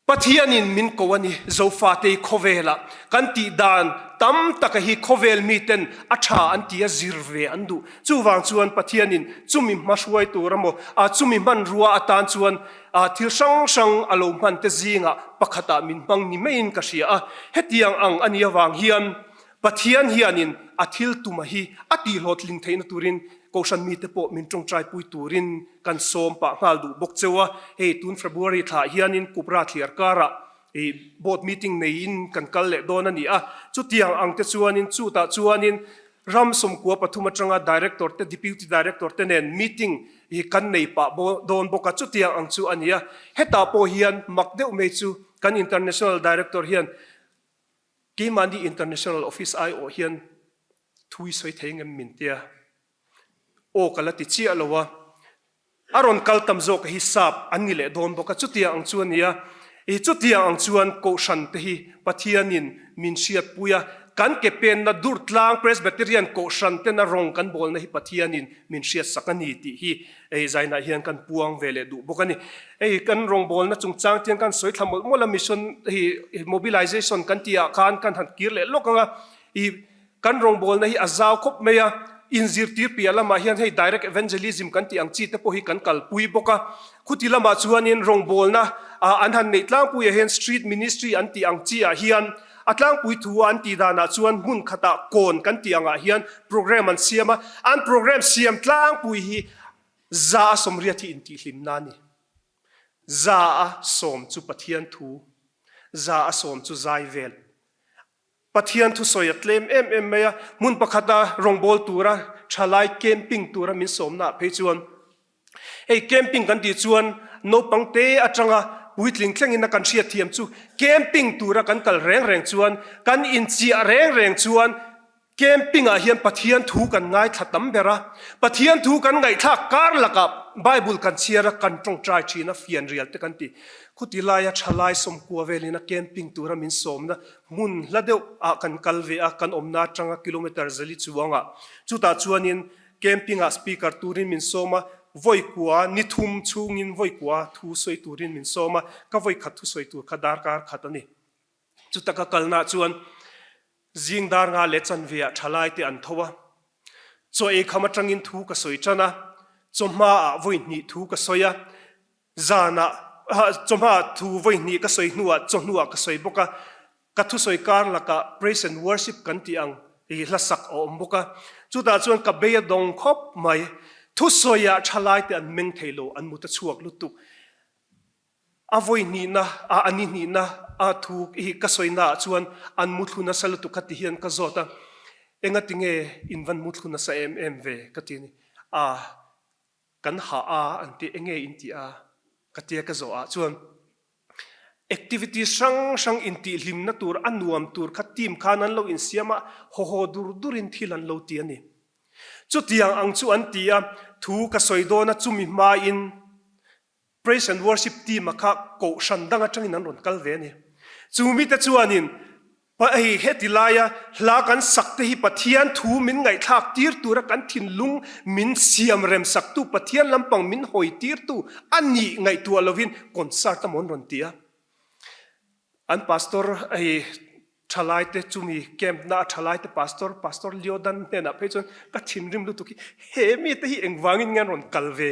Pathianin min ko a ni, Zofatei khawvelah kan tih dan tam taka hi khawvel miten a tha an ti a, zir ve an duh. Chuvang chuan Pathianin chumi hmahruai tur emaw, chumi hmanrua atan chuan thil hrang hrang a lo hman te zingah pakhatah min hmang ni maiin ka hria a. Hetiang ang a nih avang hian Pathian hianin a thil tuma hi a tihhlawhtling theihna turin Kohhran mite pawh min tawngtaipui turin kan sawm pah nghal duh bawk cheu a. Hei tun February thlah hianin Kupra thliar karah i board meeting neiin kan kal leh dawn a ni a. Chutiang ang te chuanin chutah chuanin ram 13 atanga Director te Deputy Director te nen meeting hi kan nei pah dawn bawk a. Chutiang ang chu a ni a. Hetah pawh hian mak deuh mai chu kan International Director hian Keimahni International Office aiawh hian thu i sawi thei ngem min tia aw ka la ti chiah lo a, a rawn kal tam zawk hi sap an ni leh dawn bawk a, chutiang ang chu a ni a, i chutiang ang chuan Kohhran te hi Pathianin min hriatpui a, kan ke penna Durtlang Presbyterian Kohhran tena rawng kan bawlna hi Pathianin min hriatsak a ni tih hi Hei zainah hian kan puang ve leh duh bawk a ni. Hei kan rawngbawlna chungchang chian kan sawi thla mawlh mawlh a, mission hi mobilization kan tih ah khan kan han kir leh lawk ang a, i kan rawngbawlna hi a zau khawp mai a, inzirtir piah lamah hian hei direct evangelism kan tih ang chi te pawh hi kan kalpui bawk a, khuti lamah chuanin rawngbawlna an han neih tlangpuiah hian street ministry an tih ang chi ah hian A tlangpui thu an tih danah chuan hmun khatah kawn kan tih angah hian program an siam a, an program siam tlangpui hi za a 80 hi intihhlimna a ni. 100 chu Pathian thu, 100 chu zai vel. Pathian thusawi a tlem em em mai a, hmun pakhata rawngbâwl tura thalai camping tura min sawmnaah phei chuan Hei camping kan tih chuan naupang te atanga puitling thlengin a kan hriatthiam chu camping tura kan kal reng reng chuan kan inchiah reng reng chuan camping ah hian Pathian thu kan ngaithla tam ber a, Pathian thu kan ngaihthlak kar lakah Bible kan chhiar a kan tawngtai thin a fianrial te kan ti. Khuti laia thalai 90 velin a camping tura min sawmna hmun hla deuh ah kan kal ve a, kan awmna atanga kilometre zali chuangah chutah chuanin Camping ah speaker turin min sawm a, vawi kua ni thum chhungin vawi kua thu sawi turin min sawm a, ka vawi khat thu sawi tur kha darkar khat a ni. Chuta ka kalna chuan Zing dar nga leh chanve ah thalai te an tho a. Chaw ei kham atangin thu ka sawi tan a, chawhma ah vawi hnih thu ka sawi a, zan ah chawhma ah thu vawi hnih ka sawi hnuah chawhnu ah ka sawi bawk a, ka thusawi kar lakah praise and worship kan tih ang hi hla sak a awm bawk a, chutah chuan ka bei a dawng khawp mai. Thusawi ah thalai te an meng thei lo, an mut a chhuak lutuk. A vawi hnihna a a ni hnihna a thu hi ka sawina ah chuan an muthlu nasa lutuk kha ti hian ka zawt a, engati nge in van muthlu nasa em em ve ka ti a ni. A kan hah a an ti enge in ti a ka tia ka zawh ah chuan activity hrang hrang intihhlimna tur a nuam tur kha team khan an lo insiam a, haw haw dur dur in thil an lo ti a ni. Chutiang ang chu an ti a, thu ka sawi dawn a chumi hmain Praise and Worship team a kha kohhran dang atangin an rawn kal ve a ni. Chu mite chuanin hei heti laia hla kan sak te hi Pathian thu min ngaihthlak tir tura kan thinlung min siam rem saktu Pathian lampang min hawi tirtu a nih ngaihtuah lovin concert amaw an rawn ti a. An pastor hei thalaite chumi camp na a thalaite pastor Pastor Liodan hnenah phei chuan ka thinrim lutuk hi he mite hi engvangin nge an rawn kal ve?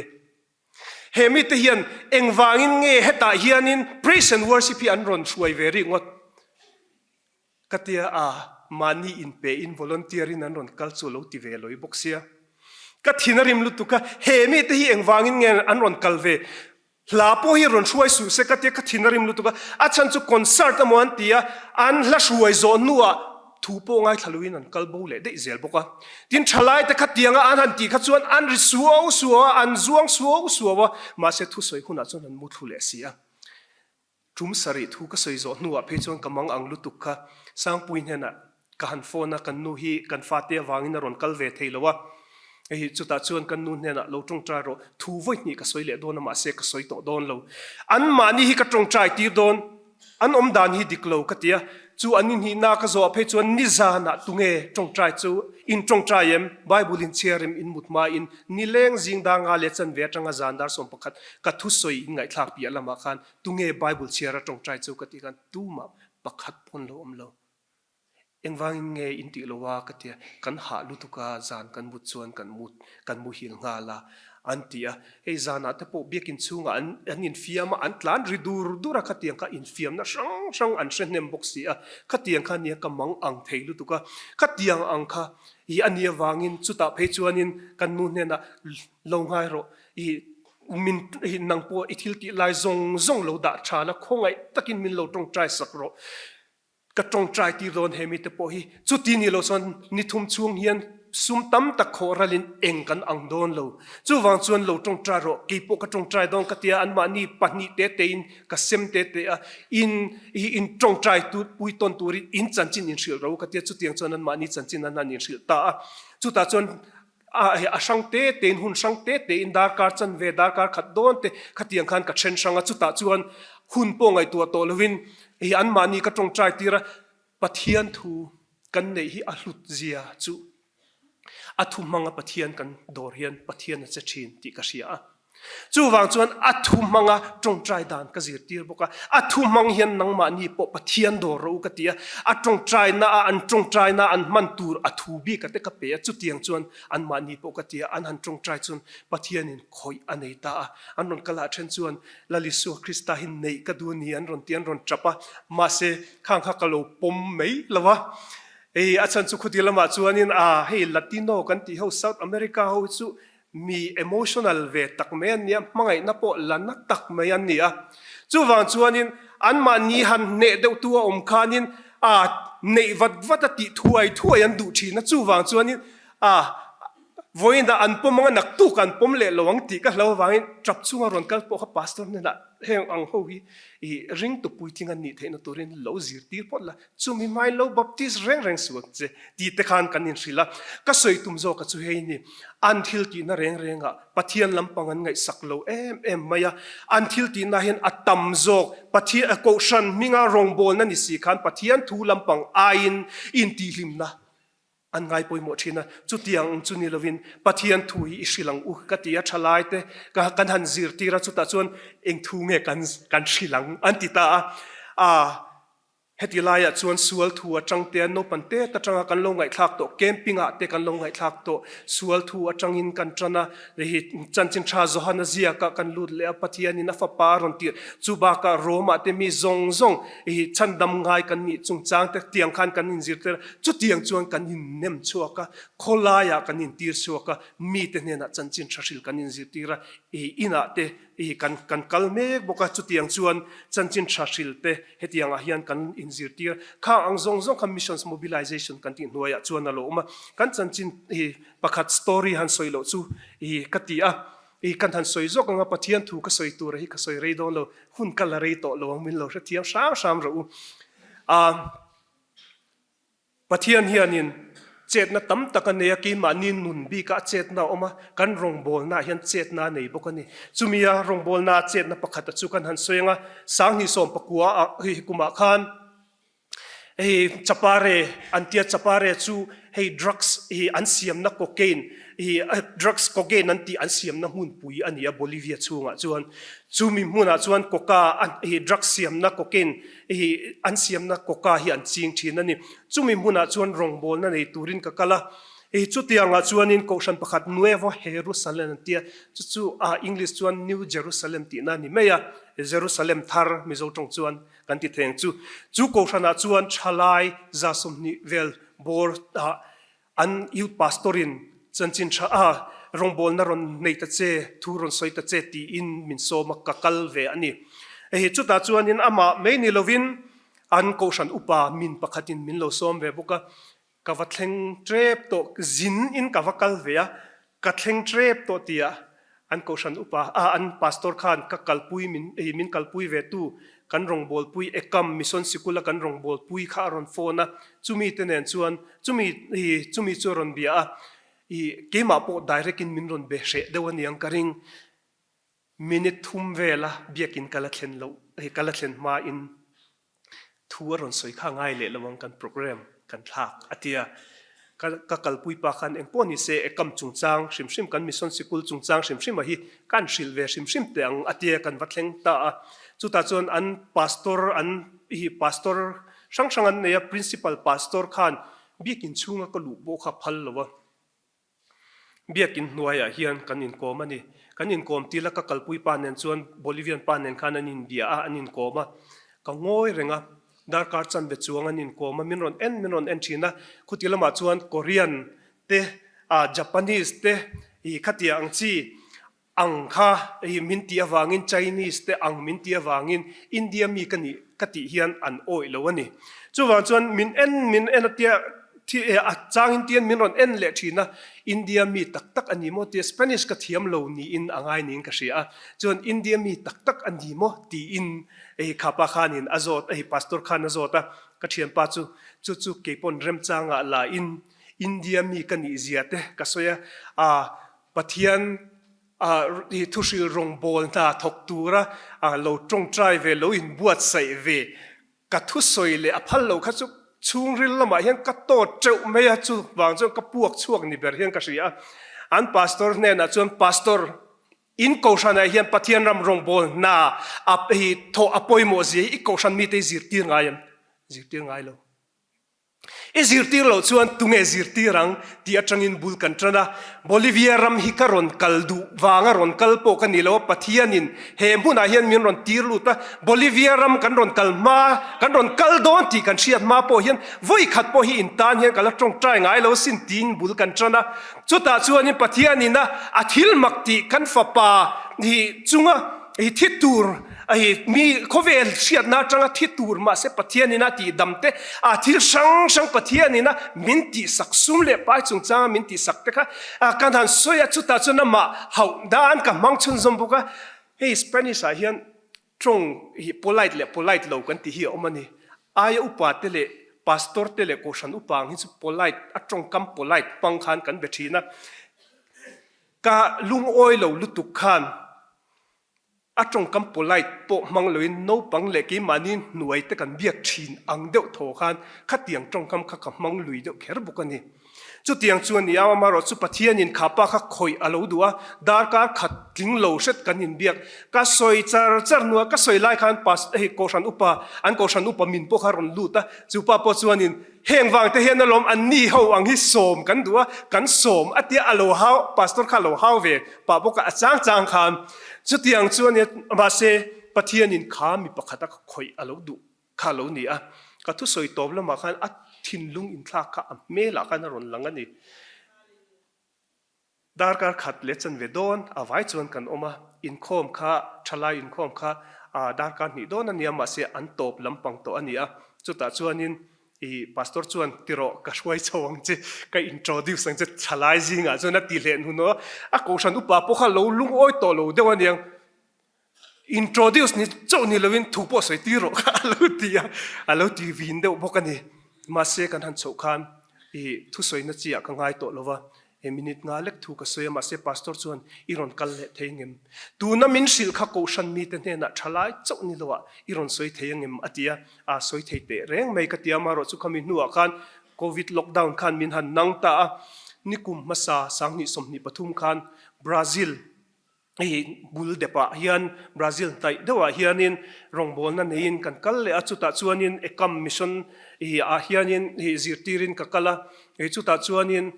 He mite hian engvangin nge hetah hianin praise and worship hi an rawn hruai ve rih ngawt? Ka tia a, mahni inpe in volunteer in an rawn kal chu a lo ti ve lawih bawk sia. Ka thin a rim lutuk a, he mite hi engvangin nge an rawn kal ve? Hla pawh hi rawn hruai suh se ka tia ka thin a rim lutuk a, a chhan chu concert emaw an ti a, an hla hruai zawh hnuah Thu pawh ngaithla loin an kal bo leh daih zel bawk a. Tin, thalaite khatianga an han tih kha chuan an ri suau suau a, an zuang suau suau a, mahse thusawi hunah chuan an muthlu leh si a. Tum sarih thu ka sawi zawh hnuah phei chuan ka mang ang lutuk kha Sangpui hnenah ka han phone a, kan nu hi kan fate avangin a rawn kal ve thei lo a, hei chutah chuan kan nu hnenah lo tawngtai rawh, thu vawi hnih ka sawi leh dawn a mahse ka sawi tawh dawn lo. Anmahni hi ka tawngtai tir dawn. An awm dan hi dik lo ka ti a, chu an inhnihna ka zawh phei chuan nizanah tunge tawngtai chu in tawngtai em? Bible in chhiar em? In mut hmain nileng zing dar nga leh chanve atanga zan dar 11 ka thusawi in ngaihthlak piah lamah khan tunge Bible chhiara tawngtai chu ka tih khan tumah pakhat pawn lo awm lo. Engvangin nge in tih lo a? ka ti a, kan hah lutuk a, zan kan mut chuan kan mut kan muhil nghal a, an ti a. Hei zanah te pawh biakin chhungah an an infiam a, an tlan ri dur dur a, khatiang kha infiamna hrang hrang an hre hnem bawk si a, khatiang kha nia ka mang ang thei lutuk a, khatiang ang kha i a nih avangin chutah phei chuanin kan nu hnenah lo ngai rawh i min i nang pawh i thil tih lai zawng zawng lo dah tha la, khawngaih takin min lo tawngtai sak rawh. Ka tawngtai tir dawn he mite pawh hi chuti ni lo chuan ni thum chhung hian sum tam tak khawh ralin eng kan ang dawn lo. Chuvang chuan lo tawngtai rawh, kei pawh ka tawngtai dawn ka tia anmahni pahnih te tein ka sem te te a, in hi in tawngtai tu pui tawn turin in chanchin in hrilh ro ka tia chutiang chuan anmahni chanchin an han inhrilh ta a. Chutah chuan A hei a hrang te tein hun hrang te tein darkar chanve darkar khat dawn te khatiang khan ka then hrang a, chutah chuan hun pawh ngaihtuah tawh lovin hei anmahni ka tawngtai tir a, Pathian thu kan neih hi a hlut zia chu a thu hmanga Pathian kan dawr hian Pathian a che thin tih ka hria a. Chuvang chuan a thu hmanga tawngtai dan ka zirtir bawk a, a thu hmang hian nangmahni pawh Pathian dawr rawh u ka ti a, a tawngtaina a an tawngtaina an hman tur a thu bik a te ka pe a, chutiang chuan anmahni pawh ka ti a, an han tawngtai chuan Pathianin khawih a nei ta a, an rawn kal ah then chuan Lal Isua Krista hi neih ka duh a ni an rawn ti an rawn tap a, mahse khang kha ka lo pawm mai lo a, hei a chhan chu khuti lamah chuanin a hei Latino kan tih ho South America ho hi chu Mi emotional ve tak mai an ni a, hmangaihna pawh la na tak mai an ni a. Chuvang chuanin anmahni han hneh deuhtu a awm khanin a neih vat vat a tih thuai thuai an duh thin a. Chuvang chuanin a vawiinah an pawm anga naktuk an pawm leh lo ang tih ka hlo avangin tap chunga rawn kal pawh kha pastor hnenah heng ang ho hi i ringtu puitling an nih theihna turin lo zirtir phawt la. Chumi hmain lo baptist reng reng suh ang che tih te khan kan inhrilh a, ka sawi tum zawk a chu hei ni, an thil tihna reng rengah Pathian lampang an ngaihsak lo em em mai a, an thil tihna hian a tam zawk Pathian Kohhran hminga rawngbawlna ni si khan Pathian thu lampang aiin intihhlimna an ngai pawimawh thin a, chutiang chu ni lovin Pathian thu hi i hrilh ang u ka ti a, thalai te ka kan han zirtir a, chutah chuan eng thu nge kan kan hrilh ang an ti ta a, aa. Heti laiah chuan sual thu atang te naupan tet atanga kan lo ngaihthlak tawh, camping ah te kan lo ngaihthlak tawh, sual thu atangin kan tan a, hi chanchin tha Johana ziakah kan lut leh a, Pathianin a fapa a rawn tirh, chu bakah Rome ah te mi zawng zawng hi chhandam ngai kan nih chungchang te tiang khan kan inzirtir a, chutiang chuan kan innem chhuak a, khawlaiah kan intir chhuak a, mite hnenah chanchin tha hril kan inzirtir a, inah te I kan kan kal mek bawk a, chutiang chuan chanchin tha hril te hetiangah hian kan inzirtir. Khang ang zawng zawng kha Missions Mobilization kan tih hnuaiah chuan a lo awm a. Kan chanchin i pakhat story han sawi loh chu i ka ti a, i kan han sawi zawk ang a, Pathian thu ka sawi tura hi ka sawi rei dawn lo, hun ka la rei tawh lo ang min lo hrethiam hram hram rawh u. A. Pathian hianin chetna tam tak a nei a, keimahni nun bikah chetna a awm a, kan rawngbawlnaah hian chetna a nei bawk a ni. Chumia rawngbawlnaa chetna pakhata chu kan han sawi ang a, 2019 ah hei kumah khan hei Chapare an tia, Chapare chu hei drugs hi an siamna cocaine hi drugs cocaine an tih an siamna hmunpui a ni a Bolivia chhungah chuan. Chumi hmunah chuan coca hi drugs siamna cocaine Hei an siamna coca hi an ching thin a ni. Chumi hmunah chuan rawngbawlna nei turin ka kal a. Hei chutiangah chuanin kohhran pakhat Nuevo Jerusalem an tia, chu chu ah English chuan New Jerusalem tihna a ni mai a, Jerusalem thar Mizo tawng chuan kan ti thei ang chu. Chu kohhranah chuan thalai 30 vel bawr ah An youth pastor in chanchin tha a rawngbawlna rawn nei ta che, thu rawn sawi ta che tiin min sawm a, ka kal ve a ni. Hei chutah chuanin amah mai ni lovin an kohhran upa min pakhatin min lo sawm ve bawk a, ka va thleng tep tawh, zin in ka va kal ve a, ka thleng tep tawh tia An kohhran upa a an pastor khan ka kalpui min ei min kalpui ve tu kan rawngbawlpui Ekam Mission Sikul a kan rawngbawlpui kha a rawn phone a, chumi te nen chuan chumi i chumi chu a rawn bia a, i keimah pawh direct in min rawn be hreh deuh aniang ka ring. Minute thum vela biakin ka la thlen loh ka la thlen hma in Thu a rawn sawi kha ngai leh lo ang kan program kan thlak a tia. Ka ka kalpui pa khan eng pawh ni se ekam chungchang hrim hrim kan mission sikul chungchang hrim hrim a hi kan hrilh ve hrim hrim teh ang a tia kan va thleng ta a. Chutah chuan an pastor an hi pastor hrang hrang an nei a principal pastor khan biakin chhunga ka luh pawh kha phal lo a. Biakin hnuaiah hian kan inkawm a ni. Kan inkawm til a, ka kalpui pa nen chuan Bolivian pa nen khan an inbia a, an inkawm a. Ka ngawi reng a, darkar chanve chuang an inkawm a, min rawn en min rawn en thin a. Khuti lamah chuan Korean te, Japanese te, ih khatiang ang chi Ang kha hei min tih avangin Chinese te ang min tih avangin India mi ka nih ka tih hian an awih lo a ni. Chuvang chuan min en min en a tia thi a changin tian min rawn en leh thin a, India mi tak tak a ni maw tia Spanish ka thiam lo niin a ngai niin ka hria a. Chuan India mi tak tak a ni maw tiin hei kha pa khanin a zawt hei pastor khan a zawt a, ka thianpa chu chu chu keipawn remchangah la in India mi ka nih zia te ka sawi a, aa Pathian hi thuhril rawngbâwl hna thawk tura lo ṭawngṭai ve, lo inbuatsaih ve ka thusawi leh a phal lo kha chu chhungril lamah hian ka tawt ṭeuh mai a, chuvang chuan ka puak chhuak ni ber hian ka hria a. An pastor hnenah chuan, Pastor, in kohhranah hian Pathian ram rawngbâwl hna hi thawh a pawimawh zia hi i kohhran mite hi zirtir ngai em? Zirtir ngai lo. I zirtir loh chuan tunge zirtir ang tih atangin bul kan tan a, Bolivia ram hi ka rawn kal duh vanga rawn kal pawh ka ni lo a, Pathianin he hmunah hian min rawn tir lut a, Bolivia ram kan rawn kal hma, kan rawn kal dawn tih kan hriat hma pawh hian vawi khat pawh hi in tan hian ka la tawngtai ngai lo sin tiin bul kan tan a, chutah chuanin Pathianin a a thil mak tih kan fapa hi chunga hi thi tur Ahi, mi khawvel hriatna atanga thi tur mahse Pathianin a tihdam te, a thil hrang hrang Pathianin a min tihsak sum leh pai chungchanga min tihsak te kha kan han sawi a, chutah chuan amah hauh dan ka hmang chhunzawm bawk a. Hei Spanish ah hian tawng hi polite leh polite lo kan tih hi a awm a ni. Aia upa te leh pastor te leh kohhran upa ang hi chu polite, a tawngkam polite hmang khan kan be thin a. Ka lungawi lo lutuk khan A tawngkam polite pawh hmang loin naupang leh keimahni hnuai te kan biak thin ang deuh thaw khan khatiang tawngkam kha ka hmang lui deuh kher bawk a ni. Chutiang chu a ni a, amaherawh chu Pathianin kha pa kha khawih a lo duh a, darkar khat tling lo hret kan inbiak. Ka sawi char char hnuah ka sawi lai khan pas hei Kohhran upa, an Kohhran upa min pawh kha a rawn lut a, chu pa pawh chuanin heng vang te hian alawm an ni ho ang hi sawm kan duh a, kan sawm a tia a lo hau, Pastor kha a lo hau ve pah bawk a, a chang chang khan chutiang chu a nia, mahse Pathianin kha mi pakhata khawih a lo duh. Kha lo ni a, ka thusawi tawp lamah khan a thinlung inthlak kha a hmelah khan a rawn lang a ni. Darkar khat leh chanve dawn a vai chuan kan awm a, inkhawm kha thalai inkhawm kha darkar hnih dawn a nia mahse an tawp lampang tawh a ni a, chutah chuanin i pastor chuan tirawh ka hruai chho ang che, ka introduce ang che thalai zingah chuan a ti hleh hnu hnu a, a kohhran upa pawh kha lo lungawi tawh lo deuh a niang. Introduce ni chauh ni loin thu pawh sawi tir rawh kha a lo ti a, a lo ti vin deuh bawk a ni. Mahse kan han chhoh khan i thusawina chi ah ka ngai tawh lo va, he minute nga lek thu ka sawi a, mahse pastor chuan i rawn kal leh thei ngem? Tuna min hrilh kha kohhran mite hnenah tha lai chauh ni loah i rawn sawi thei angem? a ti a, a sawi thei teh reng mai ka ti a, amaherawh chu khami hnuah khan Covid lockdown khan min han nang ta a, nikum hmasa sanghnih 23 khan Brazil Hei bul depah hian Brazil hnaih deuhah hianin rawngbawlna neiin kan kal leh a, chutah chuanin Ekam Mission ah hianin zirtirin ka kal a, chutah chuanin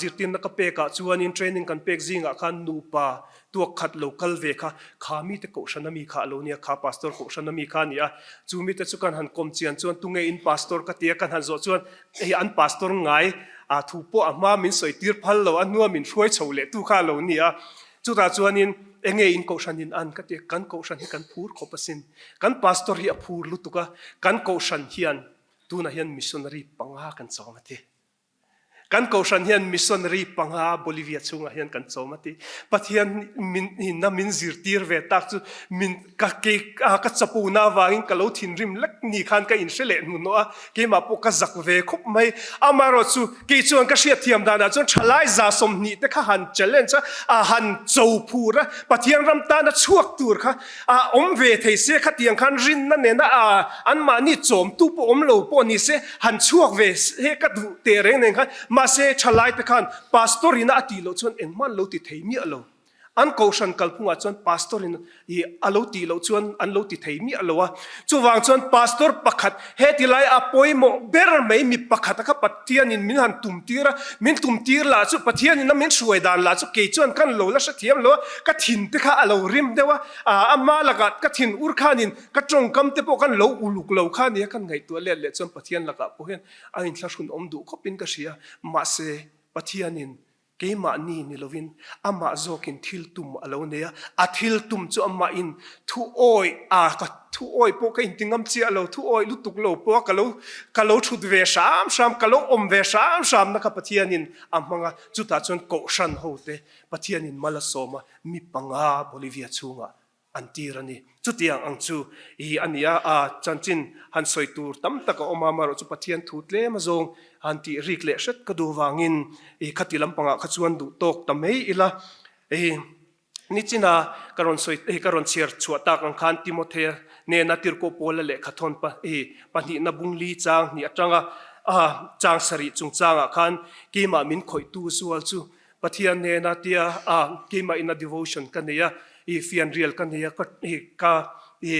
zirtirna ka pekah chuanin training kan pek zingah khan nupa tuak khat lo kal ve kha, kha mite kohhran ami kha a lo nia, kha pastor kohhran ami kha a ni a, chu mite chu kan han kawm chian chuan tunge in pastor ka tia kan han zawh chuan hei an pastor ngai thu pawh a hma min sawi tir phal lo, a hnua min hruai chho leh tu kha a lo ni a. Chutah chuanin enge in kohhran in an ka ti a, kan kohhran hi kan phur khawp asin. Kan pastor hi a phur lutuk a, kan kohhran hian tunah hian missionary panga kan chawm a ti. Kan kohhran hian missionary panga Bolivia chhungah hian kan chawm a ti. Pathian min inna min zirtir ve tak chu min ka ke ka chapona avangin ka lo thinrim lek ni khan ka inhre leh hnuhnawh a, keimah pawh ka zak ve khawp mai. Amaherawh chu kei chuan ka hriatthiam danah chuan thalai za 20 te kha han challenge a, a han cho phur a, Pathian ram tana chhuak tur kha a awm ve thei se khatiang khan rinna nena a anmahni chawmtu pawh awm lo pawh ni se han chhuak ve he ka duh teh reng nen khan mahse thalai te khan pastor ina a tih loh chuan engmah an lo ti thei miah lo. An kohhran kalphungah chuan pastor in i a lo tih loh chuan an lo ti thei miah lo a. Chuvang chuan pastor pakhat he ti lai a pawimawh ber mai mi pakhat a kha Pathian in min han tum tir a, min tum tir lah chu Pathian in a min hruai dan lah chu kei chuan kan lo la hrethiam lo a, ka thin te kha a lo rim deuh a, ama lakah ka thin ur khanin ka tawngkam te pawh kan lo uluk lo kha nia kan ngaihtuah let leh chuan Pathian lakah pawh hian a inthlahrun awm duh khawpin ka hria. Mahse Pathian in Keimahni ni lovin amah zawkin thil tum a lo nei a, a thil tum chu amahin thu awih a, ka thu awih pawh ka inti ngam chiah lo, thu awih lutuk lo pawh a ka lo ka lo thut ve hram hram, ka lo awm ve hram hramna kha Pathianin a hmang a, chutah chuan Kohhran hote Pathianin mal a sawm a, mi panga Bolivia chhungah an tir a ni. Chutiang ang chu i a ni a, a chanchin han sawi tur tam tak a awm a, amaherawh chu Pathian thu tlem azawng han tih rik leh hret ka duh vangin i khati lampangah kha chuan duh tawk ta mai ila. I nichina ka rawn sawi hei ka rawn chhiar chhuah tak ang khan Timothea nena Tirhkoh Paula lehkha thawn pa i pahnihna bungli chang hnih atanga a chang sarih chungchangah khan keimah min khawihtu zual chu Pathian nena tia a keimah ina devotion ka nei a, i fianrial ka nei a, ka i ka i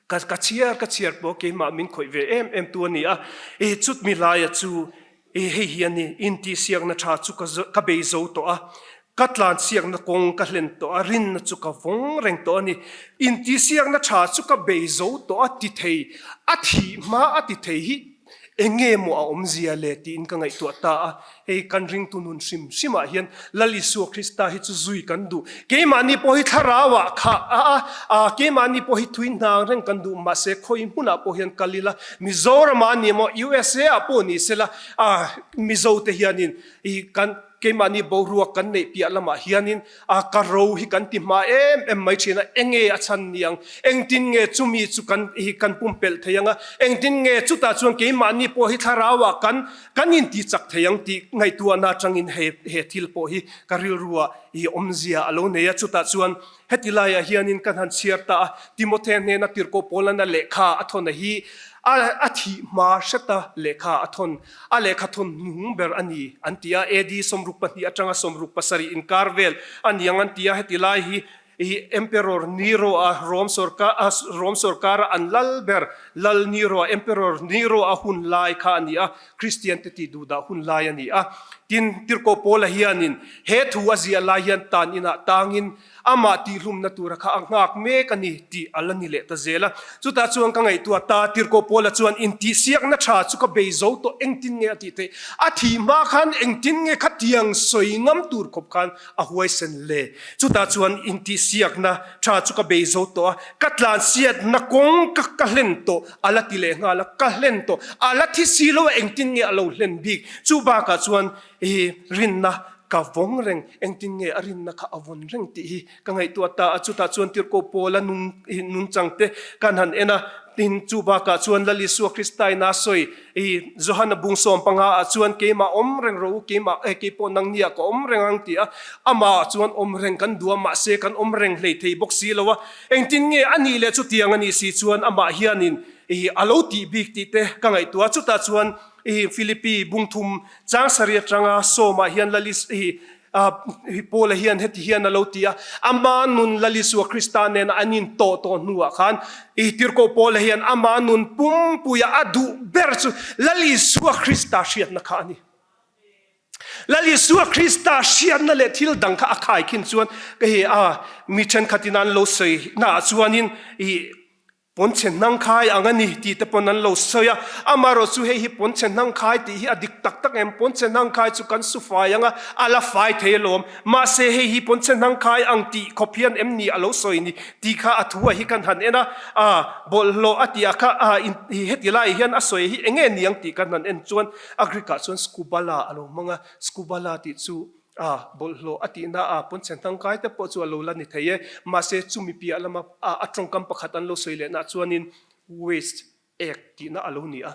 ka ka chhiar ka chhiar pawh keimah min khawih ve em em tu a ni a, i chutmi laia chu i hei hi a ni, intihsiakna tha chu ka ka bei zo tawh a, ka tlanchhiakna kawng ka hlen tawh a, rinna chu ka vawng reng tawh a ni, intihsiakna tha chu ka bei zo tawh a ti thei, a thih hma a ti thei hi Eng nge maw a awmzia le tiin ka ngaihtuah ta a, hei kan ringtu nun hrim hrimah hian Lal Isua Krista hi chu zui kan duh. Keimahni pawh hi thlarauah khah a a, a keimahni pawh hi thui hnang reng kan duh mahse khawi hmunah pawh hian kal ila, Mizoramah a ni maw, USA ah pawh ni sela, a Mizote hianin i kan Keimahni boruak kan neih piah lamah hianin a ka ro hi kan ti hma em em mai thin a, enge a chhan ni ang? Engtin nge chumi chu kan hi kan pumpelh thei ang a? Engtin nge chutah chuan keimahni pawh hi thlarauah kan kan inti chak thei ang tih ngaihtuahna atangin he he thil pawh hi ka rilruah i awmzia a lo nei a, chutah chuan. Heti laiah hianin kan han chhiar ta a, Timothea hnena Tirhkoh Paulana lehkha a thawn a hi a a thih hma hreta lehkha a thawn, a lehkha thawn hnung ber a ni an ti a, AD 62 atanga 67 inkar vel a niang an ti a, heti lai hi i Emperor Nero a Rome sorkar a Rome sorkara an lal ber Lal Nero a Emperor Nero a hun lai kha a ni a, Kristian te tih duhdah hun lai a ni a. Tin, Tirhkoh Paula hianin he thu a ziah lai hian tan inah tangin amah tihhlumna tura kha a nghak mek a ni tih a la ni leh ta zel a. Chutah chuan ka ngaihtuah ta, Tirhkoh Paula chuan intihsiakna tha chu ka bei zo tawh engtin nge a tih theih? A thih hma khan engtin nge khatiang sawi ngam tur khawp khan a huaisen le? Chutah chuan intihsiakna tha chu ka bei zo tawh a, ka tlansiatna kawng ka ka hlen tawh a la ti leh nghal a, ka hlen tawh a la thi si lo a engtin nge a lo hlen bik? Chu bakah chuan i rinna ka vawng reng, engtin nge a rinna kha a vawn reng tih hi ka ngaihtuah ta a, chutah chuan Tirhkoh Paula nung nungchang te kan han en a, tin chu bakah chuan Lal Isua Krista in a sawi i Johana bung 15 ah chuan keimah awm reng rawh u, keimah eh keipawh nangni ah ka awm reng ang ti a, amah chuan awm reng kan duh a, mahse kan awm reng hlei thei bawk si lo a, engtin nge a nih leh chutiang a nih si chuan amah hianin i a lo tih bik tih te ka ngaihtuah a, chutah chuan i Philippi bung thum Chang sarih atanga sawmah hian Lalis hi Paula hian heti hian a lo ti a, ama nun Lalisua Krista nena an in tawh tawh hnuah khan i Tirhkoh Paula hian ama nun pumpuia a duh ber chu Lalisua Krista hriatna kha a ni. Lalisua Krista hriatna leh thil dang kha a khaikhin chuan ka hi a mi thenkhatin an lo sawi naah chuanin i Pawnchhe hnangkhai ang a ni tih te pawn an lo sawi a, amaherawh chu hei hi pawnchhe hnangkhai tih hi a dik tak tak em? Pawnchhe hnangkhai chu kan su fai ang a, a la fai thei alawm. Mahse hei hi pawnchhe hnangkhai ang tih khawp hian em ni a lo sawi ni tih kha a thu a hi kan han en a, a bawlhhlawh a tih ah kha a in heti lai hian a sawi hi eng nge ni ang tih kan han en chuan a Greek ah chuan skubala a lo hmang a, skubala tih chu A, bawlhhlawh a tihna a pawnchhe hnangkai te pawh chu a lo la ni thei e. Mahse, chumi piah lama a a tawngkam pakhat an lo sawi lehna chuanin waste, ek, tihna a lo ni a.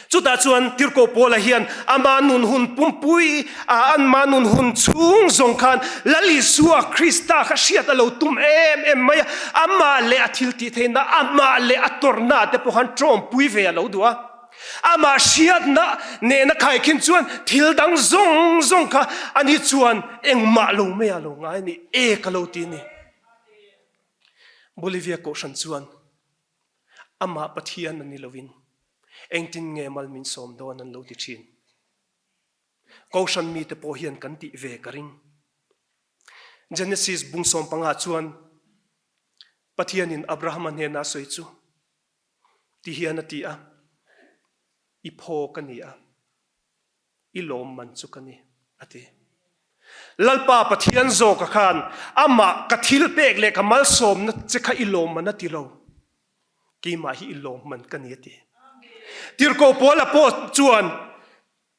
Chutah chuan Tirhkoh Paula hian ama nun hun pumpui a anma nun hun chhung zawng khan Lal Isua Krista kha hriat a lo tum em em mai a, amah leh a thil tih theihna, amah leh a tawrhna te pawh khan tawmpui ve a lo duh a. Amah hriatna nena khaikhin chuan thil dang zawng zawng kha ani chuan engmah lo mai a lo ngai a ni e ka lo ti a ni. Bolivia kohhran chuan amah Pathian a ni loin engtin nge mal min sawm dawn an lo ti thin. Kohhran mite pawh hian kan tih ve ka ring. Genesis bung 15 chuan Pathianin Abrahama hnena sawi chu Ti hian a ti a, I phaw ka ni a, i lawmman chu ka ni, a ti. Lalpa Pathian zawka khan amah ka thil pek leh ka malsawmna che kha i lawmman a ti lo, keimah hi i lawmman ka ni, a ti. Tirhkoh Paula pawh chuan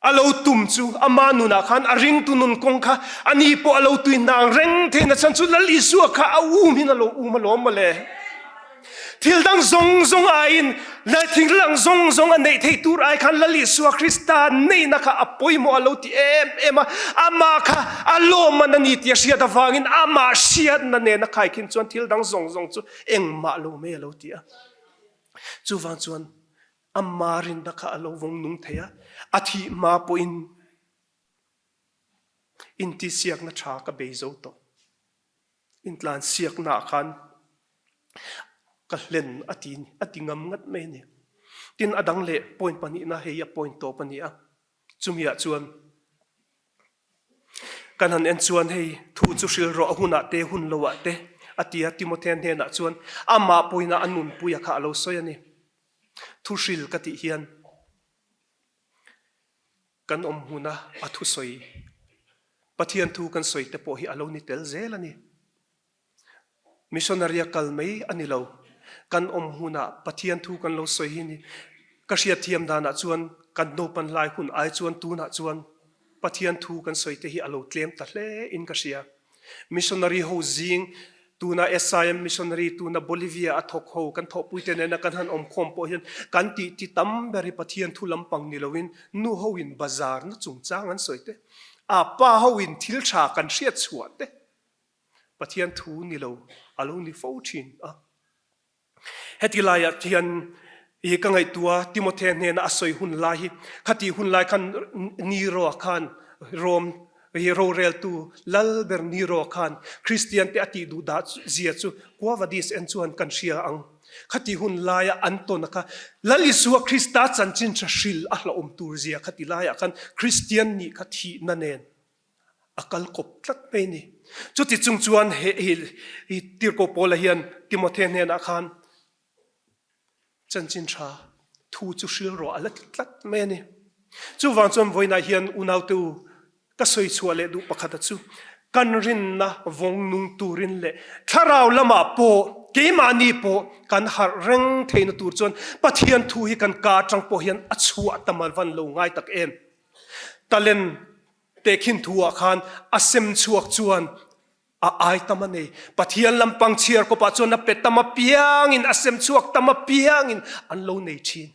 A lo tum chu ama nunah khan a ringtu nun kawng kha a ni pawh a lo tui hnang reng theihna chhan chu Lal Isua kha a um in a lo um alawm mawle. Thil dang zawng zawng aiin lal thil dang zawng zawng a neih theih tur ai khan Lal Isua Krista neihna kha a pawimawh a lo ti em em a, amah kha a lawmman a ni tih a hriat avangin amah hriatna nena khaikhin chuan thil dang zawng zawng chu engmah lo mai a lo ti a. Chuvang chuan Ama rinna kha a lo vawng nung thei a, a thih hma pawhin intihsiakna tha ka bei zo tawh. Intlansiaknaah khan ka hlen a ti a ti ngam ngat mai a ni. Tin, a dang leh point pahnihna hei a point tawp a ni a, chumiah chuan Kan han en chuan hei thu chu hril rawh a hunah te hun loah te a ti a, Timothea hnenah chuan amah pawina a nunpuia kha a lo sawi a ni. Thu hril ka tih hian kan awm hmuna a thusawi Pathian thu kan sawi te pawh hi a lo ni tel zel a ni. Missionary a kal mai a ni lo. Kan awm hmunah Pathian thu kan lo sawi hi ni. Ka hriatthiam danah chuan kan naupan lai hun ai chuan tunah chuan Pathian thu kan sawi te hi a lo tlem ta hle in ka hria. Missionary ho zing tuna SIM missionary tuna Bolivia a thawk ho kan thawhpui te nena kan han awm khawm pawh hian kan tih ti tam ber hi Pathian thu lampang ni loin nu ho in bazar na chungchang an sawi te, a pa ho in thil tha kan hriat chhuah te. Pathian thu ni lo a lo ni fo thin a. Heti laiah hian i ka ngaihtuah Timothea hnena a sawi hun lai hi khati hun lai khan Nero-a khan Rome hi roreltu lal ber Nero-a khan Kristian te a tih duh dah zia chu Quo Vadis en chuan kan hria ang. Khati hun laia an tawn a kha Lal Isua Krista chanchin tha hril a hlauhawm tur zia khati laiah khan Kristian nih kha thihna nen a kal kawp tlat mai a ni. Chuti chung chuan he hi Tirhkoh Paula hian Timothea hnenah khan chanchin tha thu chu hril rawh a la ti tlat mai a ni. Chuvang chuan vawiinah hian unaute u ka sawi chhuah leh duh pakhata chu kan rinna vawng nung turin leh thlarau lamah pawh keimahni pawh kan harh reng theihna tur chuan Pathian thu hi kan ka atang pawh hian a chhuah tam a van lo ngai tak em. Talent tehkhin thu ah khan a sem chhuak chuan a ai tam a nei. Pathian lampang chhiar kawpah chuan a pe tam apiangin a sem chhuak tam apiangin an lo nei thin.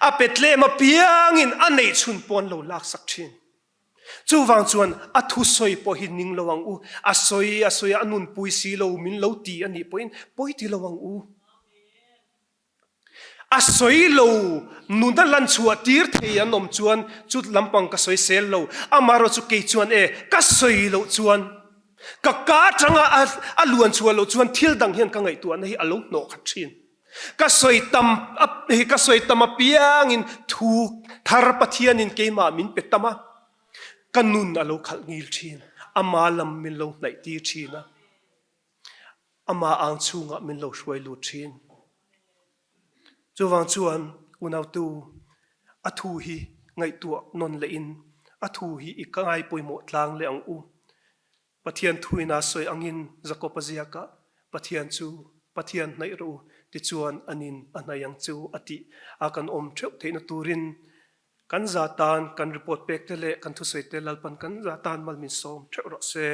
A pe tlem apiangin a neih chhun pawh an lo laksak thin. Chuvang chuan a thusawi pawh hi ning lo ang u. A sawi a sawi a, a nunpui si lo min lo ti a nih pawhin pawi ti lo ang u. A sawi lo, nun a lan chhuah tir thei an awm chuan chu lampang ka sawi sel lo. Amaherawh chu kei chuan e, ka sawi loh chuan, ka ka atanga a luan chhuah loh chuan thil dang hian ka ngaihtuahna hi a lo hnawh khat thin. Ka sawi tam ka sawi tam apiangin thu thar Pathianin keimah min pe tam a, ka nun a lo khalh ngil thin, ama lam min lo hnaih tir thin a. Amah ang chhungah min lo hruai lut thin. Chuvang chuan unautu, a thu hi ngaihtuah nawn lehin a thu hi i ngai pawimawh tlang leh ang u. Pathian thuin a sawi angin Jakob-a ziakah, Pathian chu Pathian hnaih rawh u, tichuan anin a hnaih ang chu a tih a kan awm theuh theihna turin Kan za tan kan report pek te leh kan thusawi te Lalpan kan za tan mal min sawm theuh rawh se.